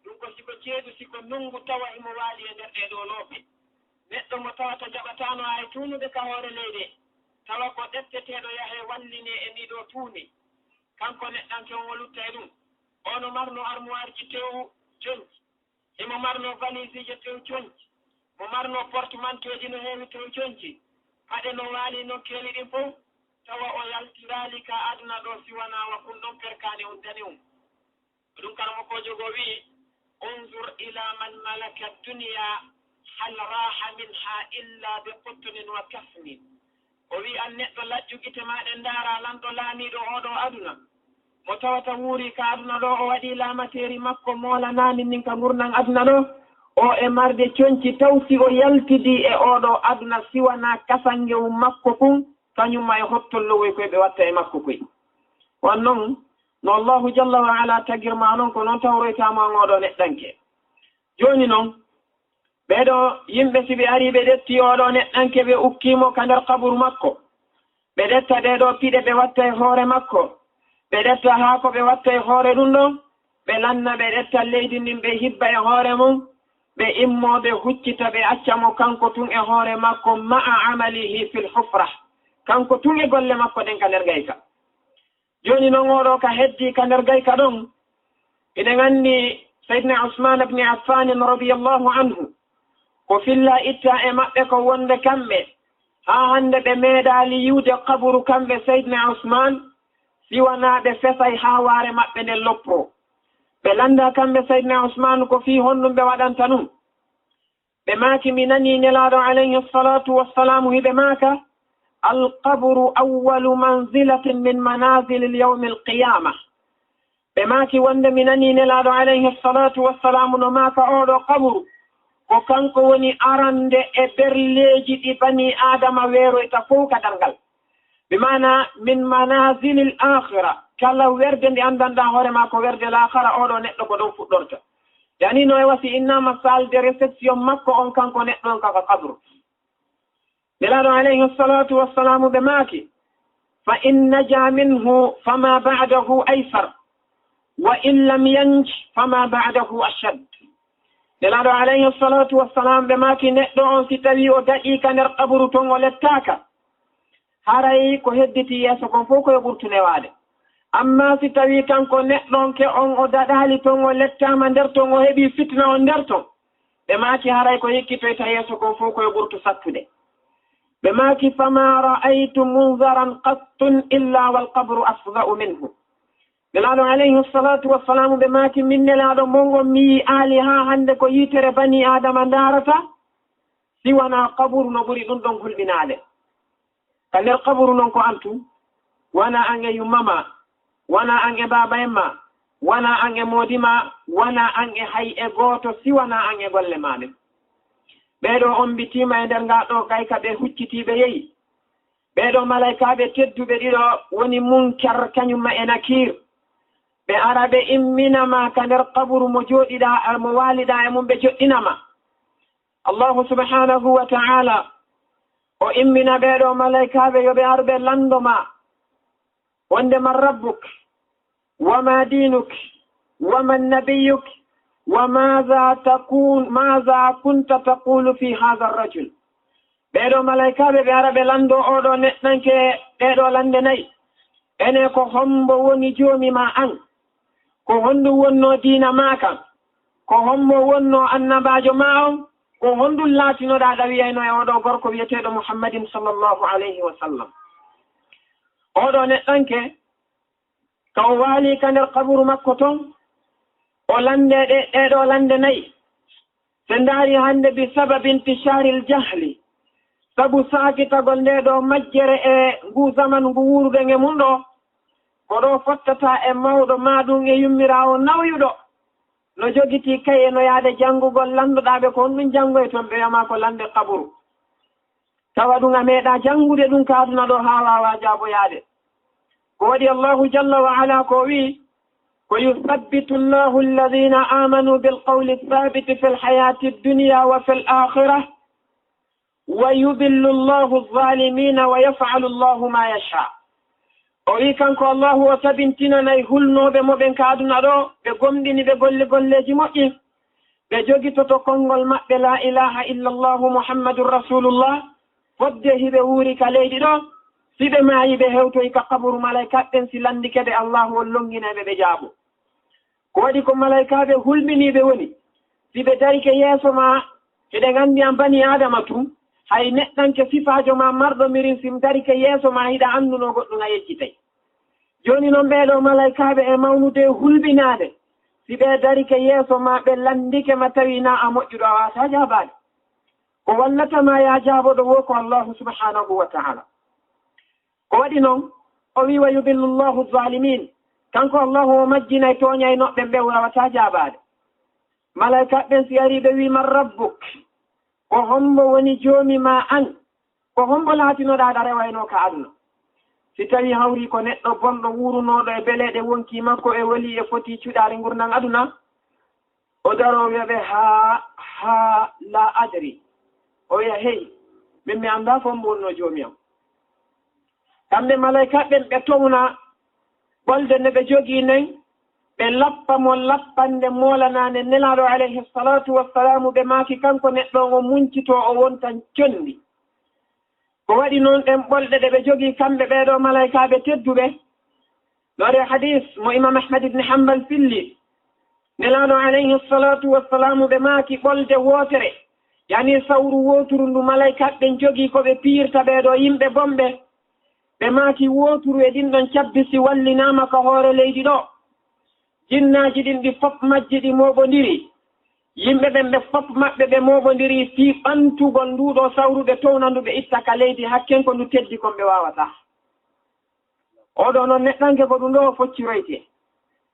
Ɗun ko si ko ceeɗu, si ko nungu, tawa himo waalii e nder ɗee ɗoo loope. Neɗɗo mo tawata jaɓataano hay tuunude ka hoore leyɗe, tawa ko ɗetteteeɗo yahee wallinee e ndii ɗoo tuuni. Kanko neɗɗanke on o lutta e ɗun. Oo no marnoo armuwaarji tew conci. Himo marnoo valiisiije tew conci. Mo marnoo portmantooji no heewi tew conci. Paɗe no waalii nokkeeli ɗin fow. Tawa o yaltiraali ka aduna ɗoo si wanaa wa kun ɗon perkaani on dani on. Ko ɗun karamokoojo goo wi'i, "Unzur ila man malaka dunya, hal raha minha illa bi qutnin wa kafnin." O wi'i, "An neɗɗo, laƴƴu gite maa ɗen, ndaaraa lanɗo laamiiɗo oo ɗoo aduna. Mo tawata wuurii ka aduna ɗoo, o waɗii laamateeri makko, moolanaani ndin ka ngurndan aduna ɗoo. Oo e marde conci, taw si o yaltidii e oo ɗoo aduna, si wanaa kasangewu makko kun, kaɲum ma e hottollowoy koy ɓe watta e makko koy." Wan non, no Allahu jalla wa ala tagir maa non, ko non tawroytaa mo an oo ɗoo neɗɗanke. Jooni non, ɓee ɗoo yimɓe, si ɓe arii, ɓe ƴettii oo ɗoo neɗɗanke, ɓe ukkii mo ka nder qaburu makko, ɓe ƴetta ɗee ɗoo piɗe, ɓe watta e hoore makko, ɓe ƴetta haako, ɓe watta e hoore ɗun ɗon, ɓe lanna, ɓe ƴetta leydi ndin, ɓe hibba e hoore mun, ɓe immoo, ɓe huccita, ɓe acca mo kanko tun e hoore makko, ma'a amalihi fil hufra, kanko tun e golle makko ɗen ka nder gayka. Jooni non, oo ɗoo ka heddii ka nder gayka ɗon, hiɗen anndi Sayyidina Usman ibn Affan radiyallahu anhu, ko fillaa ittaa e maɓɓe ko wonde kamɓe, haa hannde ɓe meeɗaali yi'ude qaburu kamɓe Sayyidina Usman, si wanaa ɓe fesay haa waare maɓɓe nden loppoo. Ɓe lannda kamɓe Sayyidina Usmaan ko fii honɗum ɓe waɗanta ɗum. Ɓe maaki, mi nanii Nelaaɗo alayhi salaatu wassalaamu hiɓe maaka, "Al-qabru awwalu manzilatin min manazili l-yawmi l-qiyaama." Ɓe maaki wonde mi nanii Nelaaɗo alayhi salaatu wassalaamu no maaka, "Ooɗo qaburu, ko kanko woni arande e berleeji ɗi banii Aadama weeroyta fow ka darngal." Bi maana, min manazili l-aakhira, kala werde nde anndanɗaa hoore maa ko werde laakhara, ooɗo neɗɗo ko ɗon fuɗɗorta. Yani no e wasi innama salle de réception makko on kanko neɗɗo on ka, ka qabru. Nelaaɗo alayhi salatu wassalaamu ɓe maaki, "Fa in naja minhu fama ba'dahu aysar, wa in lam yanj fama ba'dahu ashad." Nelaaɗo alayhi salatu wassalaamu ɓe maaki, neɗɗo on si tawi o daɗi ka nder qaburu ton o lettaaka, haray ko hedditi yeeso kon fow ko yo ɓurtu newaade. Amma si tawi kanko neɗɗonke on o daɗaali ton, o lettaama nder ton, o heɓi fitna on nder ton, ɓe maaki haray ko hikkitoyta yeeso kon fow ko yo ɓurtu sattude. Ɓe maaki, "Fama ra'aytu munzaran qattun illa wal qabru afza'u minhu." Nelaaɗo alayhi salatu wassalaamu ɓe maaki, min Nelaaɗo mon on mi yi'aali haa hannde ko yitere banii Aadama ndaarata, si wanaa qaburu no ɓuri ɗum ɗon hulɓinaade. Ka nder qaburu non ko an tun, wanaa an e yumma maa, wanaa an e baaba en maa, wanaa an e moodi maa, wanaa an e hay e gooto si wanaa an e golle maa ɗen. Ɓee ɗoo on mbitiima e nder ngaa ɗoo kay ka ɓe huccitiiɓe yehi. Ɓee ɗoo malaykaaɓe tedduɓe ɗiɗo woni Munkar kañum ma e Nakiir. Ɓe ara ɓe immina ma ka nder qaburu mo jooɗiɗaa, mo waaliɗaa e mum, ɓe joɗɗina ma. Allahu subhanahu wa ta'ala o immina ɓee ɗoo malaykaaɓe yo ɓe ar ɓe lanndo ma. Wonde man rabbuk, wa ma dinuk, wa man nabiyuk, wa maza takun, maza kunta taqulu fi hadha rajul. Ɓee ɗoo malaykaaɓe ɓe ara ɓe lanndo oo ɗoo neɗɗanke ɗee ɗoo lannde nay. Ene ko hombo woni joomi ma an? Ko honɗum wonnoo diina maa kan? Ko hombo wonnoo annabaajo maa on? Ko honɗum laatinoɗaa ɗa wiyayno e oo ɗoo gorko wiyeteeɗo Muhammadin sallallahu alayhi wa sallam? Oo ɗoo neɗɗanke, ka o waali ka nder qaburu makko ton, o lannde ɗe, ɗee ɗoo lannde nay. Se ndaari hannde, bi sababi intishaaril jahli, sabu saakitagol ndee ɗoo majjere e nguu zaman ngu wuuruɗen e mum ɗoo, ko ɗoo fottata e mawɗo maa ɗum e yummiraawo nawyuɗo, no jogitii kaye no yaade janngugol, lanndoɗaa ɓe ko honɗum janngoyton, ɓe wi'a maa ko lannde qaburu. Tawa ɗum a meeɗaa janngude ɗum ka aduna ɗoo haa waawaa jaaboyaade. Ko waɗi Allahu jalla wa ala ko o wi'i, ko yuthabbitu Allahu alladhina amanu bil qawli thabiti fil hayati dunya wa fil akhirah, wa yudillu Allahu adh-dhalimina wa yaf'alu Allahu ma yasha. O wi'i kanko Allahu o tabintinanay hulnooɓe mo ɓen ka aduna ɗoo, ɓe gomɗini ɓe golli golleeji moƴƴi. Ɓe jogitoto konngol maɓɓe, laa ilaaha illa Allahu Muhammadun Rasuulullah, fodde hiɓe wuuri ka leydi ɗoo, si ɓe maayi ɓe hewtoyi ka qaburu, malaykaaɓe ɓen si lanndike ɓe, Allahu on lonnginay ɓe, ɓe jaabo. Ko waɗi ko malaykaaɓe hulɓiniiɓe woni, si ɓe darike yeeso maa, hiɗen anndi an banii Aadama tun, hay neɗɗanke sifaajo maa marɗo mirin si darike yeeso maa hiɗa anndunoo goɗɗum a yejjitay. Jooni non ɓee ɗoo malaykaaɓe e mawnude e hulɓinaade, si ɓe darike yeeso maa ɓe lanndike ma tawi naa a moƴƴuɗo a waawataa jaabaade. Ko wallata ma yaa jaaboɗo woo ko Allahu subhanahu wa ta'ala. Ko waɗi non o wi'i, "Wa yudillu Allahu zalimin." Kanko Allahu o majjinay tooñaynooɓe ɓen ɓe waawataa jaabaade. Malaykaaɓe ɓen si arii ɓe wi'i, "Man rabbuk?" Ko hombo woni joomi maa an? Ko hombo laatinoɗaa ɗa rewaynoo ka aduna? Si tawii hawrii ko neɗɗo bonɗo wuurunooɗo e beleeɗe wonkii makko e welii e fotii cuɗaari ngurndan aduna, o daroo wi'a ɓe, "Haa, haa, laa adri." O wi'a, "Hey, min mi anndaa ko hombo wonnoo joomi am." Kamɓe malaykaaɓe ɓen ɓe towna ɓolde nde ɓe jogii nden, ɓe lappa mo lappande moolanaande Nelaaɗo alayhi salaatu wassalaamu, ɓe maaki kanko neɗɗo on o muncitoo, o wontan conndi. Ko waɗi non ɗen ɓolɗe ɗe ɓe jogii kamɓe ɓee ɗoo malaykaaɓe tedduɓe, no e hadiis mo Imaam Ahmad ibn Hanbal filli, Nelaaɗo alayhi salaatu wassalaamu ɓe maaki ɓolde wootere, yani sawru wooturu ndu malaykaaɓe ɓen jogii ko ɓe piyirta ɓee ɗoo yimɓe bonɓe, Ɓe maaki, wooturu e ɗin ɗon cabbi si wallinaama ka hoore leydi ɗoo, jinnaaji ɗin ɗi fof majji ɗi mooɓondiri. Yimɓe ɓen ɓe fof maɓɓe ɓe mooɓondiri fii ɓantugol nduu ɗoo sawru, ɓe towna ndu, ɓe itta ka leydi, hakken ko ndu teddi kon ɓe waawataa. Oo ɗoo non neɗɗanke ko ɗum ɗoo o focciroyte.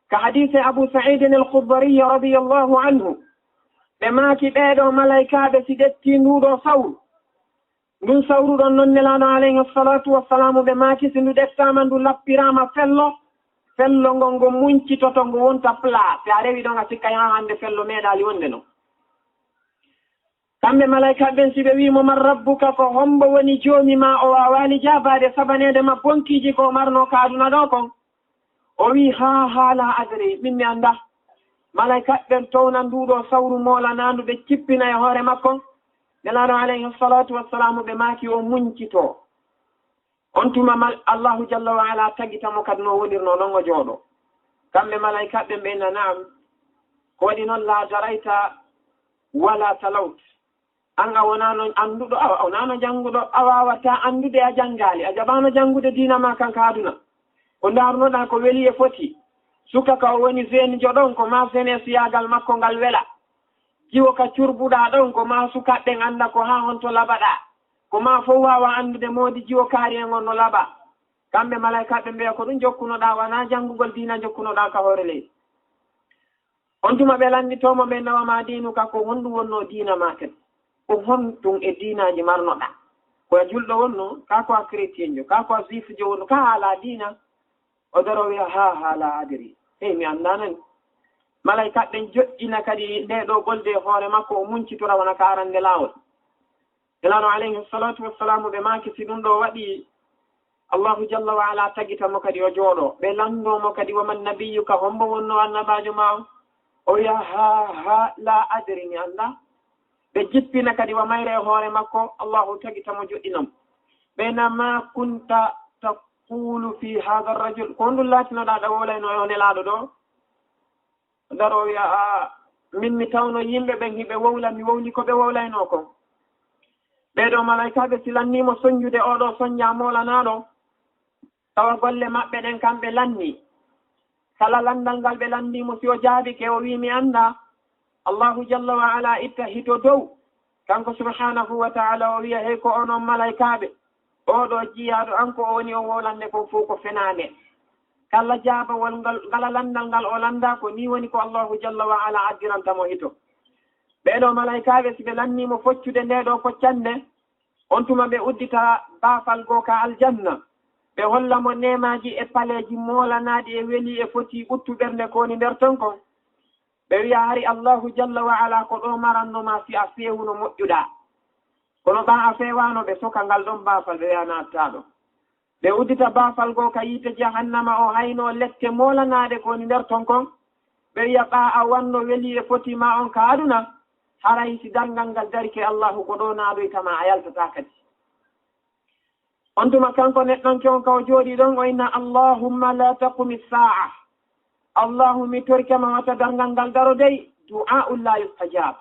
Ka hadiise Abu Sa'idin al-Khudri radiyallahu anhu, ɓe maaki ɓee ɗoo malaykaaɓe si ƴettii nduu ɗoo sawru, ndun sawru ɗon non Nelaaɗo alayhi salatu wassalamu ɓe maaki si ndu ƴettaama ndu lappiraama fello, fello ngon ngo muncitoto ngo wonta plat. Si a rewi ɗon a sikka haa hannde fello meeɗaali wonde non. Kamɓe malaykaaɓe ɓen si ɓe wi'i mo, "Man rabbuka?" Ko hombo woni joomi maa? O waawaali jaabaade sabaneede ma bonkiiji ko o marnoo ka aduna ɗoo kon. O wi'i, "Haa, haa, laa adri, min mi anndaa." Malaykaaɓe ɓen towna nduu ɗoo sawru moolanaandu, ɓe cippina e hoore makko. Nelaaɗo alayhi salatu wassalamu ɓe maaki o muncitoo. On tuma mal, Allahu jalla wa ala tagita mo kadi no wonirnoo non o jooɗoo. Kamɓe malaykaaɓe ɓen ɓe na, "Naam, ko waɗi non laa darayta wala talawt?" An a wonaano annduɗo, a wonaano jannguɗo, a waawataa anndude a janngaali, a jaɓaano janngude diina maa kan ka aduna. Ko ndaarunoɗaa ko weli e foti. Suka ka o woni jeune jo ɗon, ko maa jeunesse yaagal makko ngal wela. Jiwo ka curbuɗaa ɗon, ko maa sukaaɓe ɓen annda ko haa honto laɓaɗaa. Ko maa fof waawa anndude moodi jiwo kaari en on no laɓa. Kamɓe malaykaaɓe mbiya ko ɗum jokkunoɗaa, wanaa janngugol diina jokkunoɗaa ka hoore leydi. On tuma ɓe lannditoo mo, ɓe nawa ma diinuka, ko honɗum wonnoo diina maa kadi? Ko honɗum e diinaaji marnoɗaa? Ko a julɗo wonnoo, kaa ko a chrétienjo, kaa ko a juifjo wonnoo, kaa a alaa diina? O daro wiya, "Haa, haa, laa adri." Hey, mi anndaa nani. Malaykaaɓe ɓen joƴƴina kadi ndee ɗoo ɓolde e hoore makko, o muncitora wona ka arande laawol. Nelaaɗo alayhi salatu wassalamu ɓe maaki si ɗum ɗoo waɗi, Allahu jalla wa ala tagita mo kadi o jooɗoo. Ɓe lanndoo mo kadi, "Wa man nabiyyu?" Ka hombo wonnoo annabaajo maa on? O wiya, "Haa, haa, laa adri, mi anndaa." Ɓe jippina kadi wa mayre e hoore makko, Allahu tagita mo joɗɗina mo. Ɓe na, "Ma kunta taqulu fi hadha rajul?" Ko honɗum laatinoɗaa ɗa wowlayno e o Nelaaɗo ɗoo? Daro wiya, "A, min mi tawno yimɓe ɓen hiɓe wowla, mi wowli ko ɓe wowlaynoo kon." Ɓee ɗoo malaykaaɓe si lannii mo sonjude oo ɗoo sonjaa moolanaaɗo, tawa golle maɓɓe ɗen kamɓe lannii. Kala lanndal ngal ɓe lanndii mo, si o jaabike, o wi'i, "Mi anndaa." Allahu jalla wa ala itta hito dow. Kanko subhanahu wa ta'ala o wi'a, "Hey, ko onon malaykaaɓe, oo ɗoo jiyaaɗo an ko o woni o wowlande kon fow ko fenaande." Kala jaabawol ngal, ngala lanndal ngal o lannda, ko nii woni ko Allahu jalla wa ala addiranta mo hito. Ɓee ɗoo malaykaaɓe, si ɓe lannii mo foccude ndee ɗoo foccande, on tuma ɓe uddita baafal goo ka aljanna, ɓe holla mo neemaaji e paleeji moolanaaɗi e weli e foti ɓuttu ɓernde ko woni nder ton kon. Ɓe wi'a, "Hari Allahu jalla wa ala ko ɗoo maranno ma si a feewuno moƴƴuɗaa." Kono ɓaa a feewaano, ɓe soka ngal ɗon baafal, ɓe wi'a, "Naattaa ɗoo." Ɓe uddita baafal goo ka yiite jahannama, o haynoo lette moolanaaɗe ko woni nder ton kon. Ɓe wi'a, "Ɓaa a wanno weli e foti ma on ka aduna, haray si darngal ngal darike Allahu ko ɗoo naadoyta ma, a yaltataa kadi." On tuma kanko neɗɗanke on ka o jooɗii ɗon, o inna, "Allahumma la taqumi saa'a." Allahu, mi torike ma wata darngal ngal daro dey, du'a'un la yustajab.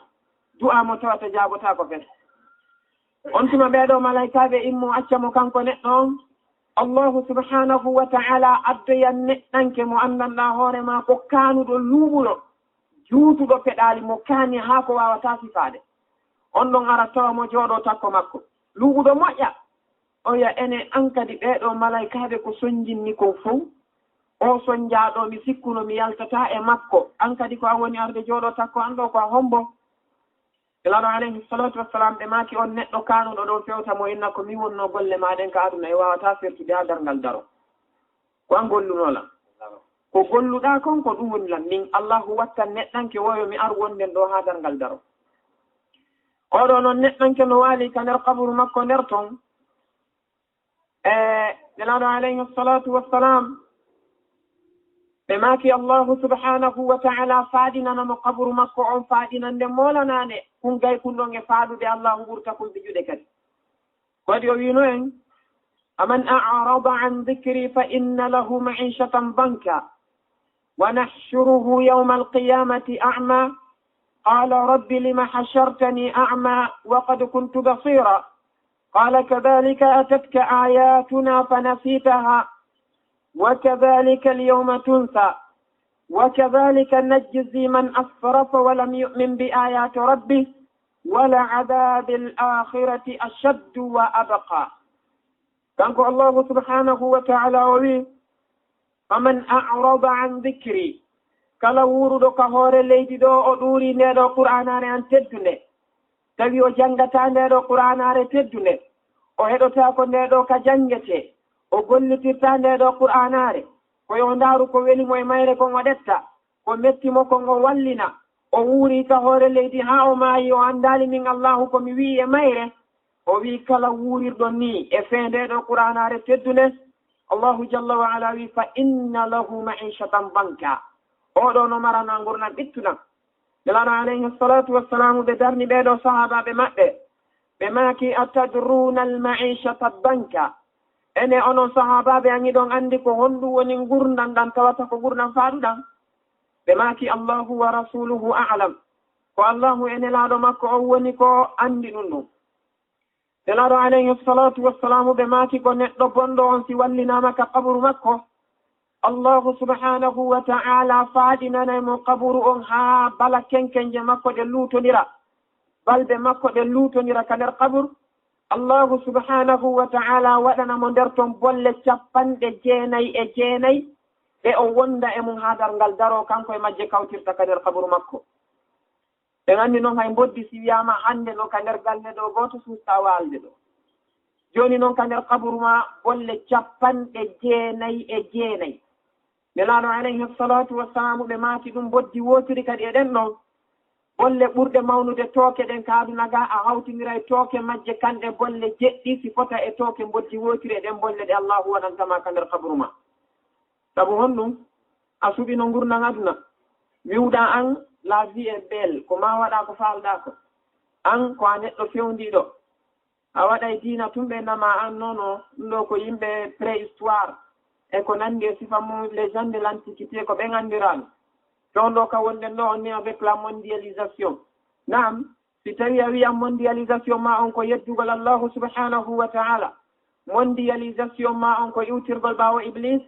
Du'a mo tawata jaabotaako fen. On tuma ɓee ɗoo malaykaaɓe immo acca mo kanko neɗɗo on. Allahu subhanahu wa ta'ala addoyan neɗɗanke mo anndanɗaa hoore maa ko kaanuɗo luuɓuɗo, juutuɗo peɗaali mo kaani haa ko waawataa sifaade. On ɗon ara tawa mo jooɗoo takko makko. Luuɓuɗo moƴƴa. O wi'a, "Ene an kadi ɓee ɗoo malaykaaɓe ko sonjinmi kon fow? Oo sonjaaɗo mi sikkuno mi yaltataa e makko. An kadi ko an woni arde jooɗoo takko an ɗoo ko a hombo?" Nelaaɗo alayhi salatu wassalam ɓe maaki, "On neɗɗo kaanuɗo ɗon fewta mo inna ko min wonnoo golle maa ɗen ka aduna e waawataa fertude haa darngal daro. Ko an gollunoo lan. Ko golluɗaa kon ko ɗum woni lan. Min Allahu wattan neɗɗanke woyo mi ar wonden ɗoo haa darngal daro." Oo ɗoo non neɗɗanke no waali ka nder qaburu makko nder ton. E Nelaaɗo alayhi salatu wassalam, ɓe maaki Allahu subhanahu wa ta'ala faaɗinana mo qaburu makko on faaɗinande moolanaande, kun gay kun ɗon e faaɗude Allahu ɓurta kun ɓijude kadi. Ko waɗi o wiino en, "Wa man a'rada an dhikri fa inna lahu ma'ishatan danka, wa nahshuruhu yawma al-qiyamati a'ma, qala rabbi lima hashartani a'ma wa qad kuntu basira." قال كذلك أتتك آياتنا فنسيتها وكذلك اليوم تنسى وكذلك نجزي من أسرف ولم يؤمن بآيات ربه ولعذاب الآخرة أشد وأبقى. Kanko Allahu subhanahu wa ta'ala o wi, فمن أعرض عن ذكري, kala wuuruɗo ka hoore leydi ɗo, o ɗuuri nde ɗo Qur'aanaare an teddunde, tawi o janngataa nde ɗo Qur'aanaare teddunde, o heɗotaako nde ɗo ka janngetee, o gollitirtaa nde ɗo Qur'aanaare, ko yo ndaaru ko weli mo e mayre kon o ɗetta, ko metti mo kon o wallina, o wuuri ka hoore leydi haa o maayi, o anndaali min Allahu ko mi wi'i e mayre. O wi'i kala wuurirɗo ni e fee nde ɗo Qur'aanaare teddunde, Allahu jalla wa ala wi'i, فإن له معيشة ضنكا. Oɗo no marana ngurndan ɓittundan. Nelaaɗo alayhi salatu wassalamu ɓe darni ɓee ɗo sahaabaaɓe maɓɓe. Ɓe maaki, أتدرون المعيشة الضنكا. Ene onon sahaabaaɓe an, hiɗon anndi ko honɗum woni ngurndan ɗan tawata ko ngurndan faaɗuɗan? Ɓe maaki, الله ورسوله أعلم. Ko Allahu e Nelaaɗo makko on woni ko anndi ɗum ɗum. Nelaaɗo alayhi salatu wassalamu ɓe maaki ko neɗɗo bonɗo on si wallinaama ka qaburu makko, Allahu subhanahu wa ta'ala faaɗinanay mo qaburu on haa bala kenkenje makko ɗe luutondira, balbe makko ɗe luutondira ka nder qaburu. Allahu subhanahu wa ta'ala waɗana mo nder ton bolle capanɗe jeenay e jeenay, ɗe o wonda e mum haa darngal daroo, kanko e majje kawtirta ka nder qaburu makko. Ɓe nganndi non hay mboddi si wiyaama hannde no ka nder galle ɗo gooto suusta waalde ɗo. Jooni non ka nder qaburu ma bolle capanɗe jeenay e jeenay. Nelaaɗo alayhi salatu wassalamu ɓe maaki ɗum mboddi wootiri kadi e ɗen ɗon. Bolle ɓurɗe mawnude tooke ɗen ka aduna ga a hawtiniray tooke majje kanɗe bolle jeɗɗi si fota e tooke mboddi wootiri e ɗen bolle ɗe Allahu waɗanta ma ka nder qaburu ma. Sabu honɗum? A suɓino ngurndan aduna. Wi'uɗaa an, la vie est belle, ko ma waɗa ko faalɗaa ko. An ko a neɗɗo fewndiiɗo. A waɗay diina tun ɓe nama an nono, ɗum ɗo ko yimɓe préhistoire. E ko nanndi e sifa mum, les gens de l'antiquité, ko ɓen anndirano. Ton ɗo ka wonɗen ɗo on ni avec la mondialisation. Naam, si tawi a wi'an mondialisation ma on ko yeddugol Allahu subhanahu wa ta'ala, mondialisation ma on ko iwtirgol ɓaawo Iblis,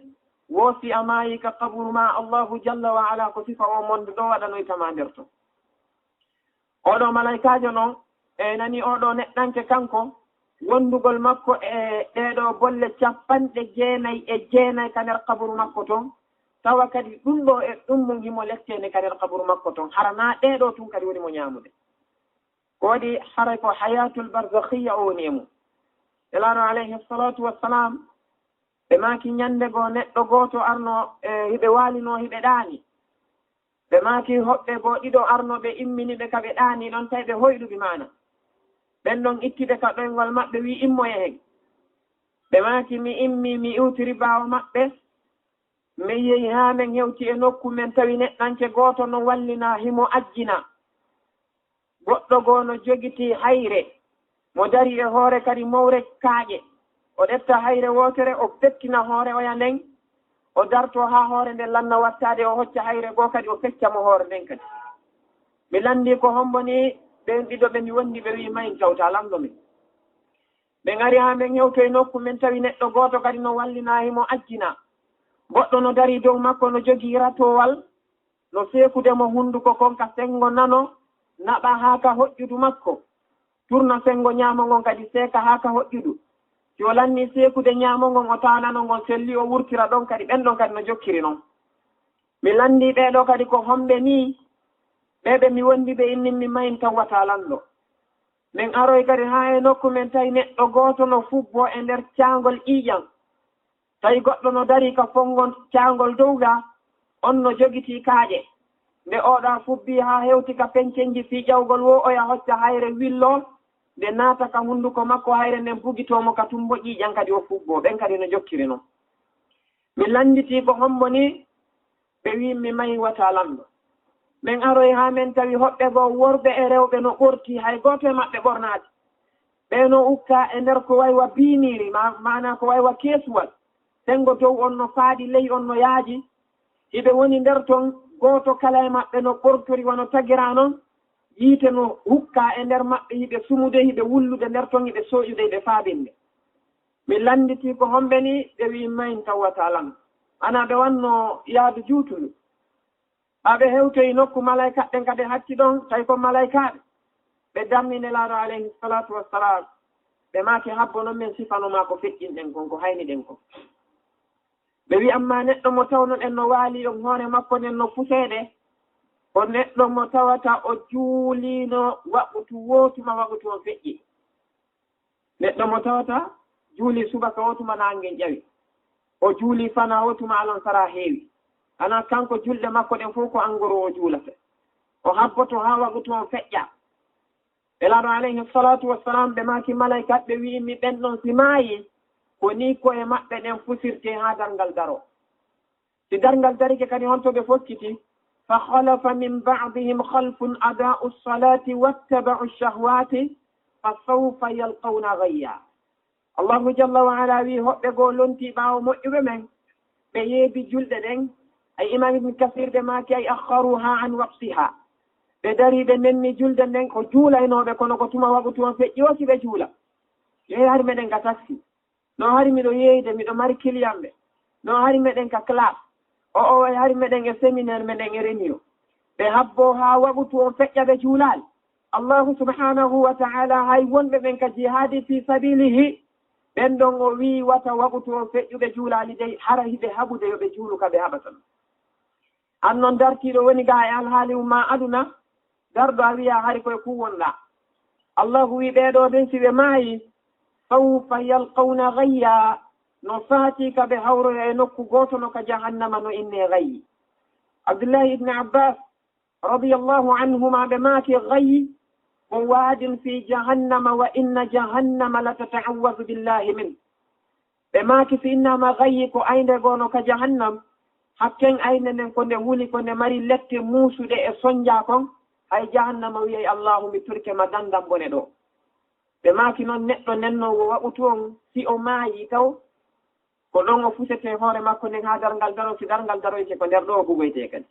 wo si a maayi ka qaburu ma Allahu jalla wa ala ko sifa o monde ɗo waɗanoyta ma nder ton. Oɗo malaykaajo non, e nani oɗo neɗɗanke kanko, wondugol makko e ɗeɗo bolle capanɗe jeenay e jeenay ka nder qaburu makko ton, tawa kadi ɗum ɗo e ɗum mum himo lettene ka nder qaburu makko ton, hara na ɗeɗo tun kadi woni mo ñaamude. Ko waɗi haray ko hayatul barzakhiya o woni e mum. Nelaaɗo alayhi salatu wassalam, ɓe maaki ñande goo neɗɗo gooto arno, e, hiɓe waalino, hiɓe ɗaani. Ɓe maaki hoɓɓe goo ɗiɗo arno, ɓe immini ɓe ka ɓe ɗaani ɗon, tawi ɓe hoyɗuɓe maana. Ɓen ɗon itti ɓe ka ɗoyngol maɓɓe, wi'i, "Immoye hen." Ɓe maaki, "Mi immi, mi iwtiri ɓaawo maɓɓe." Min yehi haa min hewti e nokku, min tawi neɗɗanke gooto no wallinaa, himo ajjinaa. Goɗɗo goo no jogitii hayre, mo darii e hoore kadi mowre kaaƴe. O ƴetta hayre wootere, o pettina hoore oya nden, o dartoo haa hoore nden lanna wattaade, o hocca hayre goo kadi, o pecca mo hoore nden kadi. Mi lanndii ko hombo nii ɓen ɗiɗo ɓe mi wondi, ɓe wi'i, "Mayin tawta, lanndo min." Ɓe ngari haa ɓe ngewtoyi nokku, min tawi neɗɗo gooto kadi no wallinaa, himo ajjinaa. Goɗɗo no darii dow makko, no jogii ratoowal, no seekude mo hunnduko kon ka senngo nano, naɓa haa ka hoƴƴudu makko. Turna senngo ñaamo ngon kadi, seeka haa ka hoƴƴudu. Si o lannii seekude ñaamo ngon, o tawa nano ngon sellii, o wurtira ɗon kadi, ɓen ɗon kadi no jokkiri non. Mi lanndii ɓee ɗoo kadi ko homɓe nii, ɓee ɓe mi wondi ɓe innin mi mayin tawwata lanndo. Min aroyi kadi haa e nokku, min tawi neɗɗo gooto no fubboo e nder caangol ƴiiƴan. Tawi goɗɗo no darii ka fonngo caangol dow ga, on no jogitii kaaƴe. Nde oɗa fubbii haa hewti ka pencenji fii ƴawgol woo, oya hocca hayre willoo, nde naata ka hunnduko makko, hayre nden bugitoo mo ka tumbo ƴiiƴan kadi o fubboo. Ɓen kadi no jokkiri non. Mi lannditii ko hombo nii, ɓe wi'i mi mayi wata lanndo. Min aroyi haa min tawi hoɓɓe goo worɓe e rewɓe no ɓortii, hay gooto e maɓɓe ɓornaaki. Ɓee no ukkaa e nder ko way wa biiniiri, ma-, maanaa ko way wa keesuwal. Senngo dow on no faaɗi, ley on no yaaji. Hiɓe woni nder ton, gooto kala e maɓɓe no ɓortori wano tagiraa non. Yiite no hukka e nder maɓɓe, hiɓe sumude, hiɓe wullude nder ton, hiɓe sooƴude, hiɓe faaɓinde. Mi lannditii ko homɓe ni, ɓe wi'i, "Mayn tawwata lan." Ana ɓe wanno yaadu juutundu. Ɓa ɓe hewtoyi nokku malaykaaɓe ɓen kadi hatti ɗon, tawi ko malaykaaɓe. Ɓe darni Nelaaɗo alayhi salaatu wassalaam. Ɓe maaki, "Habbo non men sifano maa ko feƴƴinɗen kon, ko hayniɗen kon." Ɓe wi'i, "Amma neɗɗo mo tawnoɗen no waali on hoore makko nden no fuseede, ko neɗɗo mo tawata o juuliino waqtu woo tuma waqtu on feƴƴi." Neɗɗo mo tawata juuli subaka o tuma naange ƴawi. O juuli fana o tuma alansara heewi. Ana kanko julɗe makko ɗen fof ko angoro o juulata. O habboto haa waqtu on feƴƴa. Nelaaɗo alayhi salatu wassalam, ɓe maaki malaykaaɓe ɓe wi'i mi ɓen ɗon si maayi, ko ni ko'e maɓɓe ɗen fusirte haa darngal daro. Si darngal darike kadi honto ɓe fokkiti? "Fa khalafa min ba'dihim khalfun adaa'u salati wattaba'u shahwati fa sawfa yalqawna ghayya." Allahu jalla wa ala wi hoɓɓe goo lonti ɓaawo moƴƴuɓe men, ɓe yeebi julɗe ɗen. Ay Imam Ibn Kasir ɓe maaki ay akharuha an waqtiha. Ɓe dari ɓe nenni julde nden ko juulaynooɓe kono ko tuma waqtu on feƴƴi o si ɓe juula. Yehi hari meɗen ka taxi. No hari miɗo yeeyde, miɗo mari kiliyanɓe. No hari meɗen ka classe. O, o, e hari meɗen e séminaire, meɗen e réunion. Ɓe habbo haa waqtu on feƴƴa ɓe juulaali. Allahu subhanahu wa ta'ala hay wonɓe ɓen ka jihaadi fi sabilihi, ɓen ɗon o wii wata waqtu on feƴƴu ɓe juulaali dey, hara hiɓe haɓude yo ɓe juulu ka ɓe haɓata ɗum. An non dartiiɗo woni ga e alhaali umma aduna, garɗo a wiya hari koye ku wonɗa. Allahu wi ɓeeɗo ɓen si ɓe maayi, sawfa yalqawna ghayya, no faati ka ɓe hawroya e nokku gooto no ka jahannama no inne ghayyi. Abdullahi ibn Abbas radiyallahu anhuma ɓe maaki ghayyi ko waadin fi jahannama wa inna jahannama la tata'awwazu billahi min. Ɓe maaki, si innama ghayyi ko aynde goono ka jahannam, hakken aynde nden ko nde wuli, ko nde mari lette muusuɗe e sonja kon, hay jahannama wiyay, "Allahu, mi turke ma dandam bone ɗo." Ɓe maaki noon, neɗɗo nennoowo waɓutu on, si o maayi taw, ko ɗon o fusete hoore makko nden haa darngal daro, si darngal daroyte ko nder ɗo o bugoyte kadi.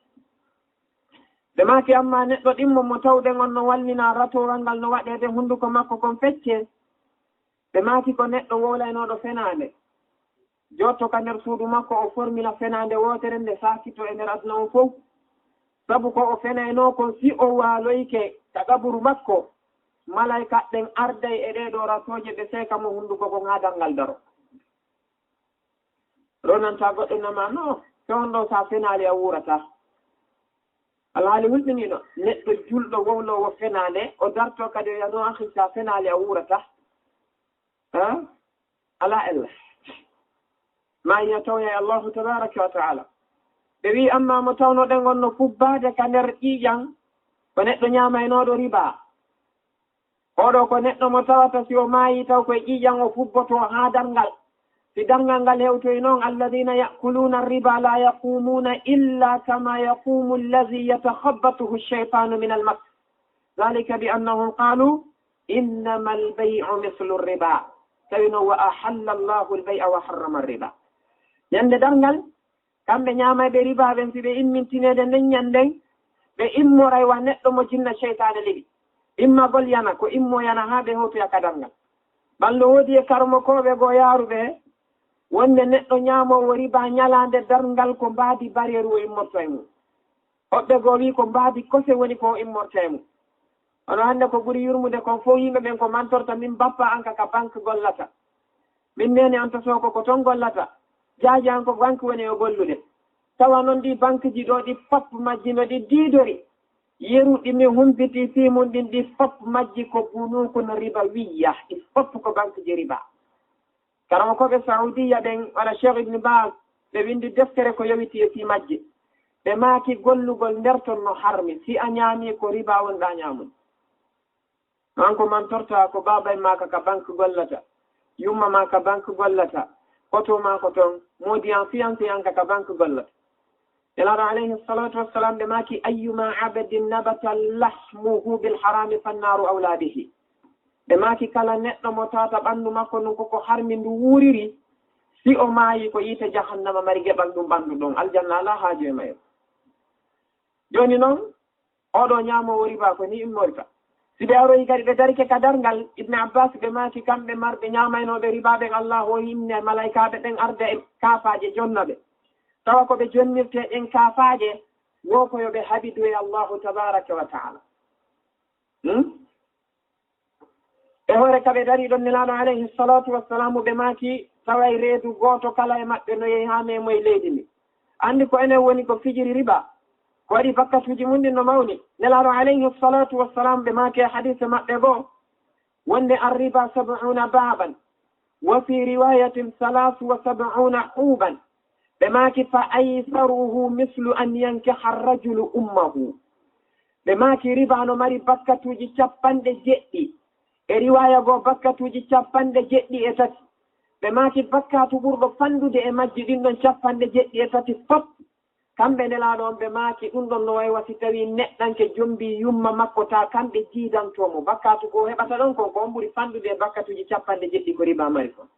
Ɓe maaki, amma neɗɗo ɗimmo mo tawɗen on no wallina ratowal ngal no waɗeede hunduko makko kon fecce, ɓe maaki ko neɗɗo wowlaynooɗo fenaande. Jotto ka nder suudu makko, o formina fenaande wootere nde saakito e nder aduna on fow. Sabu ko o fenaynoo kon, si o waaloyke ka qaburu makko, malaykaaɓe ɓen arday e ɗee ɗoo ratooje, ɓe seeka mo hunduko kon haa darngal daro. Ronanta goɗɗo nama, no, fewndo sa fenaali a wuurata. Alhaali hulɓiniino, neɗɗo julɗo wowloowo fenaande, o darto kadi o wiya, no, akhi, sa fenaali a wuurata. Ha? Ala ella. Ma yiya tawya e Allahu tabaraka wa ta'ala. Ɓe wi, amma mo tawnoɗen on no fubbaade ka nder ƴiiƴan, ko neɗɗo ñaamaynooɗo riba. Oɗo ko neɗɗo mo tawata si o maayi taw koye ƴiiƴan o fubboto haa darngal. Si darngal ngal hewtoyi noon, alladina yakuluna riba la yaqumuna illa kama yaqumu allazi yatakhabbatuhu shaytanu min almas. Dhalika bi annahum qalu innama albay'u mislu riba. Tawi noon wa ahalla Allahu albay'a wa harrama riba. Ñande darngal, kamɓe ñaamayɓe riba ɓen, si ɓe immintineede nden ñanden, ɓe immoray wa neɗɗo mo jinna seytaane liɓi. Immagol yana, ko immo yana haa ɓe hewtoya ka darngal. Ballo woodi e karmokooɓe goo yaaruɓe, wonde neɗɗo ñaamoowo riba ñalaande darngal ko mbaadi bareeru o immorto e mum. Hoɓɓe goo wii ko mbaadi kose woni ko o immorto e mum. Hono hannde ko ɓuri yurmude kon fow, yimɓe ɓen ko mantorta, min bappa an ka, ka banque gollata. Min neene an to Sooko ko ton gollata. Jaaji an ko banque woni o gollude. Tawa noon ɗi banque ji ɗo, ɗi fop majji no ɗi diidori. Yeru ɗi mi humpiti fii mum ɗin, ɗi fop majji ko bunukun riba wiyya. Ɗi fop ko banque ji riba. Karamokooɓe Saudiya ɓen, wala Cheikh Ibn Baz, ɓe winndi deftere ko yowiti e fii majje. Ɓe maaki gollugol nder ton no harmi. Si a ñaami ko riba wonɗa ñaamun. An ko mantorta ko baabay maaka ka banque gollata, yumma ma ka banque gollata, koto ma ko ton, moodi an fiancé an ka, ka banque gollata. Nelaaɗo alayhi salatu wassalam ɓe maaki, ayyuma abdin nabata lahmuhu bil harami fannaaru awla bihi. Ɓe maaki kala neɗɗo mo tawata ɓanndu makko ndun ko ko harmi ndu wuuriri, si o maayi ko yiite jahannama mari geɓal ndun ɓanndu ɗon, aljanna alaa haaju e mayru. Jooni noon, Oɗo ñaamoowo riba ko ni immorta. Si ɓe aroyi kadi ɓe darike ka darngal, Ibn Abbas ɓe maaki kamɓe marɓe ñaamaynooɓe riba ɓen, Allahu o hinne malaykaaɓe ɓen arda e kaafaaje jonna ɓe. Tawa ko ɓe jonnirtee ɗen kaafaaje, wo ko yo ɓe haɓidu e Allahu tabaraka wa taala. Hmm? E hoore ka ɓe dari ɗon, Nelaaɗo alayhi salatu wassalamu ɓe maaki, taway reedu gooto kala e maɓɓe no yehi haa meemoy leydi ndi. Anndi ko enen woni ko fijiri riba, ko waɗi bakkatuuji mun ɗin no mawni. Nelaaɗo alayhi salatu wassalamu ɓe maaki e hadiise maɓɓe goo, wonde arriba sab'una baban, wa fi riwayatin salasu wa sab'una huban. Ɓe maaki, fa aysaruhu mislu an yankiha rajulu ummahu. Ɓe maaki riba no mari bakkatuuji capanɗe jeɗɗi. E riwaya goo bakkatuuji capanɗe jeɗɗi e tati. Ɓe maaki bakkatu ɓurɗo fanɗude e majji ɗin ɗon capanɗe jeɗɗi e tati fof. Kamɓe Nelaaɗo on ɓe maaki ɗum ɗon no waywa si tawi neɗɗanke jombi yumma makko ta kamɓe jiidanto mo. Bakkatu ko o heɓata ɗon ko, ko on ɓuri fanɗude e bakkatuuji capanɗe jeɗɗi ko riba mari kon.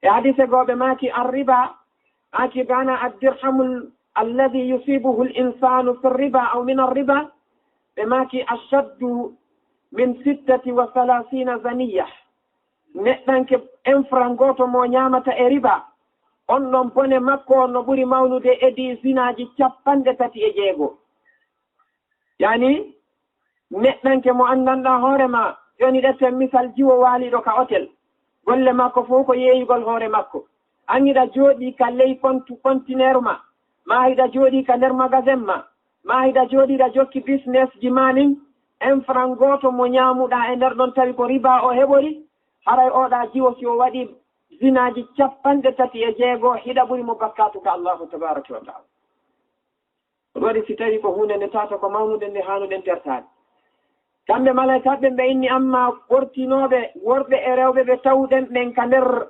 E hadiise goo ɓe maaki arriba, maaki bana addirhamul alladhi yusibuhu al-insanu fi riba aw min arriba, ɓe maaki ashaddu min sittati wa thalathina zaniya. Neɗɗanke en franc gooto mo ñaamata e riba, on ɗon bone makko on no ɓuri mawnude e ɗi zinaaji capanɗe tati e jeego. Yani, neɗɗanke mo anndanɗaa hoore ma, jooni ƴetten misal jiwo waaliiɗo ka otel. Golle makko fof ko yeeyugol hoore makko. An hiɗa jooɗii ka ley kontu, kontineer ma, maa hiɗa jooɗii ka nder magasin ma, maa hiɗa jooɗii hiɗa jokki business ji ma nin, en franc gooto mo ñaamuɗaa e nder ɗon tawi ko riba o heɓori, haray oɗa jiwo si o waɗi zinaaji capanɗe tati e jeego, hiɗa ɓuri mo bakkatu ka Allahu tabaraka wa taala. Ɗum waɗi si tawi ko huunde nde tawata ko mawnude nde haanuɗen tertaade. Kamɓe malaykaaɓe ɓe inni amma ɓortinooɓe worɓe e rewɓe ɓe tawuɗen ɓen ka nder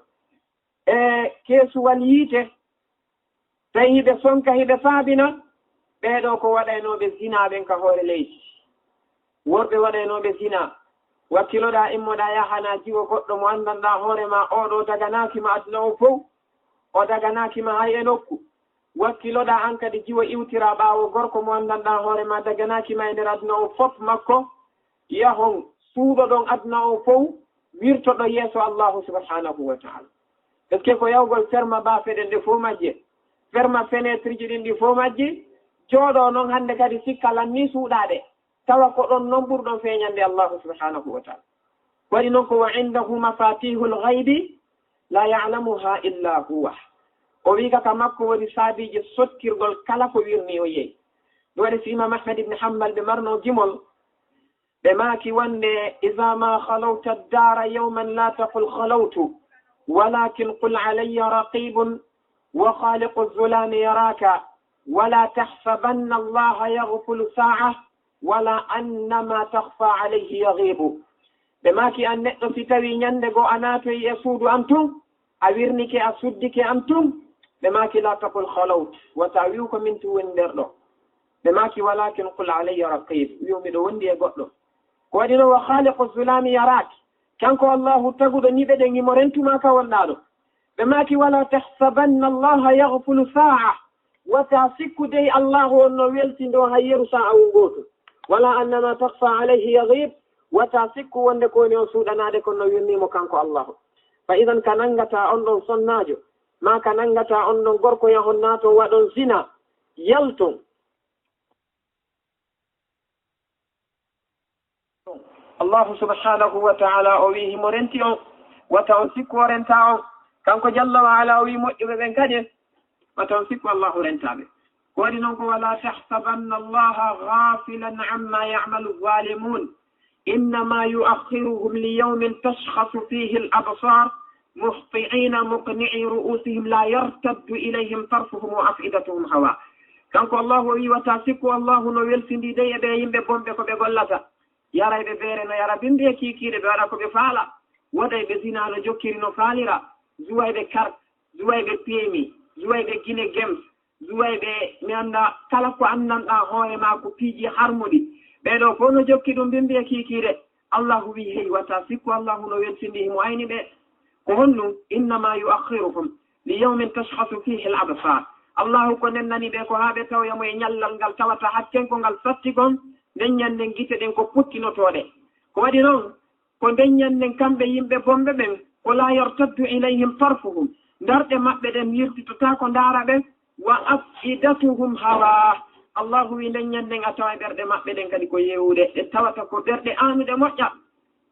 e keesuwal yiite, tawi hiɓe sonka hiɓe faabina, ɓee ɗoo ko waɗaynooɓe zinaa ɓen ka hoore leydi. Worɓe waɗaynooɓe zinaa, wakkiloɗaa immoɗaa yahanaa jiwo goɗɗo mo anndanɗaa hoore maa, oo ɗoo daganaaki ma aduna oo fow, o daganaaki ma hay e nokku. Wakkiloɗaa an kadi jiwo iwtiraa ɓaawo gorko mo anndanɗaa hoore maa daganaaki ma e nder aduna oo fof makko, yahon suuɗoɗon aduna oo fow, wirtoɗo yeeso Allahu subhanahu wa taala. Est-ce que ko yahugol ferma baafe ɗen ɗe fow majje, ferma fenêtre ji ɗin ɗi fow majji, jooɗo non hannde kadi sikka lan ni suuɗaade, tawa ko ɗon non ɓurɗon feeñande Allahu subhanahu wa taala. Waɗi non ko wa indahu mafatihul ghaybi la ya'lamuha illa huwa. O wi'i ka, ka makko woni saabiiji sottirgol kala ko wirni o yehi. Ɗum waɗi si Imam Ahmad ibn Hanbal ɓe marno gimol, ɓe maaki wonde, iza ma khalawta ad-dara yawman la taqul khalawtu, walakin qul alayya raqibun wa khaliqu zulami yaraka, wala tahsabanna Allaha yaghfulu sa'a, wala annama takhfa alayhi yaghibu. Ɓe maaki, an neɗɗo, si tawi ñande goo a naatoyi e suudu an tun, a wirnike, a suddike an tun, ɓe maaki, la taqul khalawt, wata wi'u ko min tun woni nder ɗo. Ɓe maaki, walakin qul alayya raqib, wi'u miɗo wondi e goɗɗo. Ko waɗi non, wa khaliqu zulami yarak, kanko Allahu taguɗo niɓe ɗen himo rentuma ka wonɗaa ɗo. Ɓe maaki, wala tahsabanna Allaha yaghfulu sa'a, wata sikku dey Allahu on no weltindoo hay yeru sa'a won gooto. Wala annama takhfa alayhi yaghib, wata sikku wonde ko woni on suuɗanaade kon no wirnii mo kanko Allahu. Fa idan ka nangata on ɗon sonnaajo, maa ka nangata on ɗon gorko yahon naaton waɗon zina, yalton. Allahu subhanahu wa ta'ala o wi'i himo renti on, wata on sikku o renta on. Kanko jalla wa ala o wi'i moƴƴuɓe ɓen kadi, wata on sikku Allahu renta ɓe. Ko waɗi non ko, wala tahsabanna Allaha ghafilan amma ya'malu zalimun, innama yu'akhiruhum li yawmin tashkhasu fihi al-absar, muhti'ina muqni'i ru'usihim la yartaddu ilayhim tarfuhum wa af'idatuhum hawa. Kanko Allahu o wi'i, wata sikku Allahu no welsindii dey e ɓe yimɓe bonɓe ko ɓe gollata. Yarayɓe beere no yara bimbi e kiikiiɗe, ɓe waɗa ko ɓe faala. Waɗayɓe zina no jokkiri no faalira. Zuwayɓe carte, zuwayɓe P M I, zuwayɓe Guinée Games, zuwayɓe mi annda kala ko anndanɗaa hoore maa ko piiji harmuɗi. Ɓee ɗoo fow no jokki ɗum bimbi e kiikiiɗe. Allahu wi'i, hey, wata sikku Allahu no welsindii himo ayni ɓe. Ko honɗum? Innama yu'akhiruhum li yawmin tashkhasu fihi al-absar. Allahu ko nennani ɓe ko haa ɓe tawoya mo e ñallal ngal tawata hakken ko ngal satti kon, nden ñannden gite ɗen ko puttinotooɗe. Ko waɗi non, ko nden ñannden kamɓe yimɓe bonɓe ɓen, ko la yartaddu ilayhim tarfuhum, darɗe maɓɓe ɗen yirtitotaako ndaara ɓe, wa afidatuhum hawa. Allahu wi nden ñannden a tawa e ɓerɗe maɓɓe ɗen kadi ko yeewuɗe, ɗe tawata ko ɓerɗe aanuɗe moƴƴa.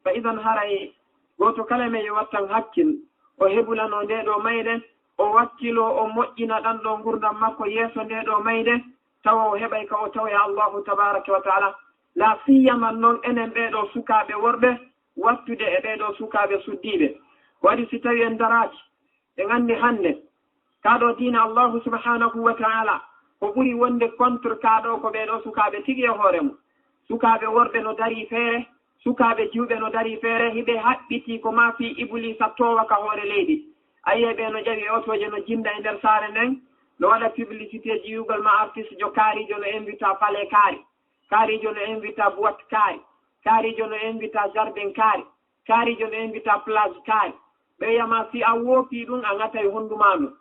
Fa idan haray gooto kala men yo wattan hakkil, o hebulano ndee ɗoo mayde, o wakkiloo o moƴƴina ɗan ɗoo ngurndan makko yeeso ndee ɗoo mayde, tawa o heɓay ka o tawoya Allahu tabaraka wa taala. La siyama non enen ɓee ɗoo sukaaɓe worɓe, wattude e ɓee ɗoo sukaaɓe suddiiɓe. Ko waɗi si tawi en daraaki, en anndi hannde, kaa ɗoo diina Allahu subhanahu wa taala, ko ɓuri wonde contre kaa ɗoo ko ɓee ɗoo sukaaɓe tigi e hoore mum. Sukaaɓe worɓe no darii feere, sukaaɓe jiwɓe no darii feere, hiɓe haɓɓitii ko maa fii Ibuliisa toowa ka hoore leydi. A yi'ay ɓee no ƴawi e otooje no jinnda e nder saare nden, no waɗa publicité ji wi'ugol maa artiste jo kaariijo no invita palais kaari, kaariijo no invita boîte kaari, kaariijo no invita jardin kaari, kaariijo no invita plage kaari. Ɓe wi'a maa si a woopii ɗun a ŋatay honndu maa ndun.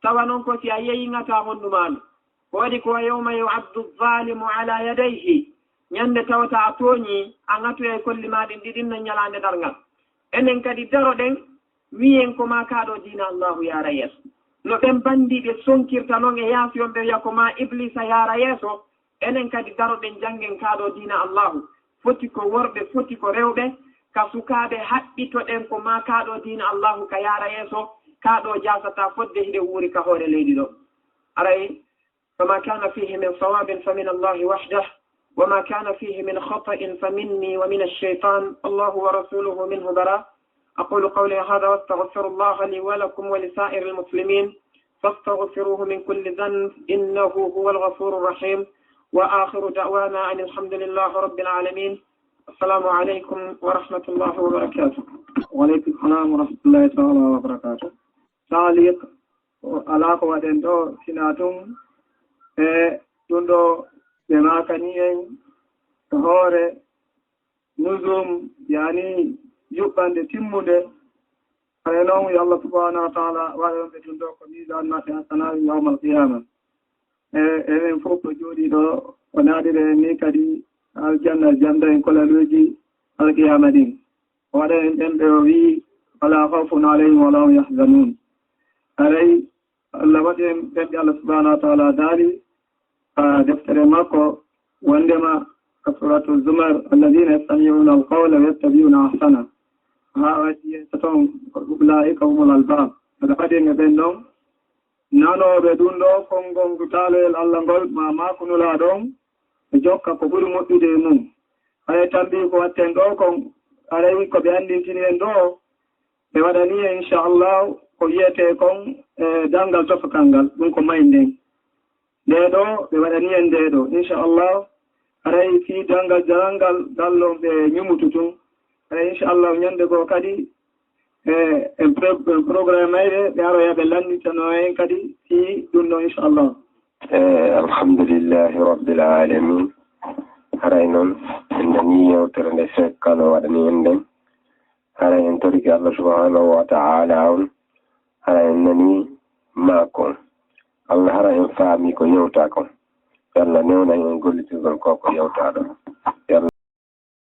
Tawa non ko si a yeyi ŋataa honndu maa ndun. Ko waɗi ko wa yawma yu'addu zalimu ala yadayhi. Ñande tawata a tooñii, a ŋatoyay kolli maa ɗin ɗiɗin no ñalaande darngal. Enen kadi daroɗen, wi'en ko maa kaa ɗoo diina Allahu yaara yeeso. No ɓen banndiiɓe sonkirta non e yaasi on ɓe wi'a ko maa Ibliisa yaara yeeso, enen kadi daroɗen janngen kaa ɗoo diina Allahu. Foti ko worɓe, foti ko rewɓe, ka sukaaɓe haɓɓitoɗen ko maa kaa ɗoo diina Allahu ka yaara yeeso, kaa ɗoo jaasataa fodde hiɗen wuuri ka hoore leydi ɗoo. Aray, فما كان فيه من صواب فمن الله وحده، وما كان فيه من خطأ فمني ومن الشيطان، الله ورسوله منه براء. أقول قولي هذا وأستغفر الله لي ولكم ولسائر المسلمين، فاستغفروه من كل ذنب، إنه هو الغفور الرحيم. وآخر دعوانا أن الحمد لله رب العالمين. السلام عليكم ورحمة الله وبركاته. وعليكم السلام ورحمة الله تعالى وبركاته. Taaliq, o alaa ko waɗen ɗoo, sinaa tun e ɗun ɗoo ɓe maakani en e hoore nuzum, yaani yuɓɓande timmunde. Hare non, yo Allah subhanahu wa ta'ala waɗan ɓe ɗun ɗoo ko miisaan maɓɓe hasanaaji yawmal qiyaama. E, enen fof ko jooɗii ɗoo, o naatira en ni kadi aljanna, jannda en kolaluuji alqiyaama ɗin. O waɗa en ɓen ɓe o wi'i, "Fala khawfun alayhim wala hum yahzanun." Haray Allah waɗi en ɓen ɓe Allah subhanahu wa ta'ala daali ka deftere makko, wondema ka Suratul Zumar, "Alladhina yastami'una al-qawla wa yattabi'una ahsana." Haa waɗi yeeso ton, "Ulaika humul albab." Aɗa waɗi en e ɓen ɗon nanooɓe ɗun ɗoo konngol ngu taaloyel Allah ngol, ma maaku Nulaaɗo on, ɓe jokka ko ɓuri moƴƴude e mum. Haray tambi ko watten ɗoo kon, haray ko ɓe anndintini en ɗoo, ɓe waɗani en, inchallah, ko wiyetee kon, e, danngal tofatal ngal, ɗun ko may nden. Ndee ɗoo, ɓe waɗani en ndee ɗoo, inchallah, haray fii danngal jarangal, ngal ɗon ɓe ñumutu tun. Haray, inchallah, ñannde goo kadi, e, en pro-, en programme mayre, ɓe aroya ɓe lannditano en kadi fii ɗun ɗoo, inchallah. E, alhamdulillahi rabbil alamin. Haray non, en nanii yewtere nde Seek Kano waɗani en nden. Haray en torike Allah subhanahu wa ta'ala on. Haray en nanii maako on. Allah haray en faami ko yewtaa kon. Yo Allah newnan en gollitirgol ko, ko yewtaa ɗon. Yo Allah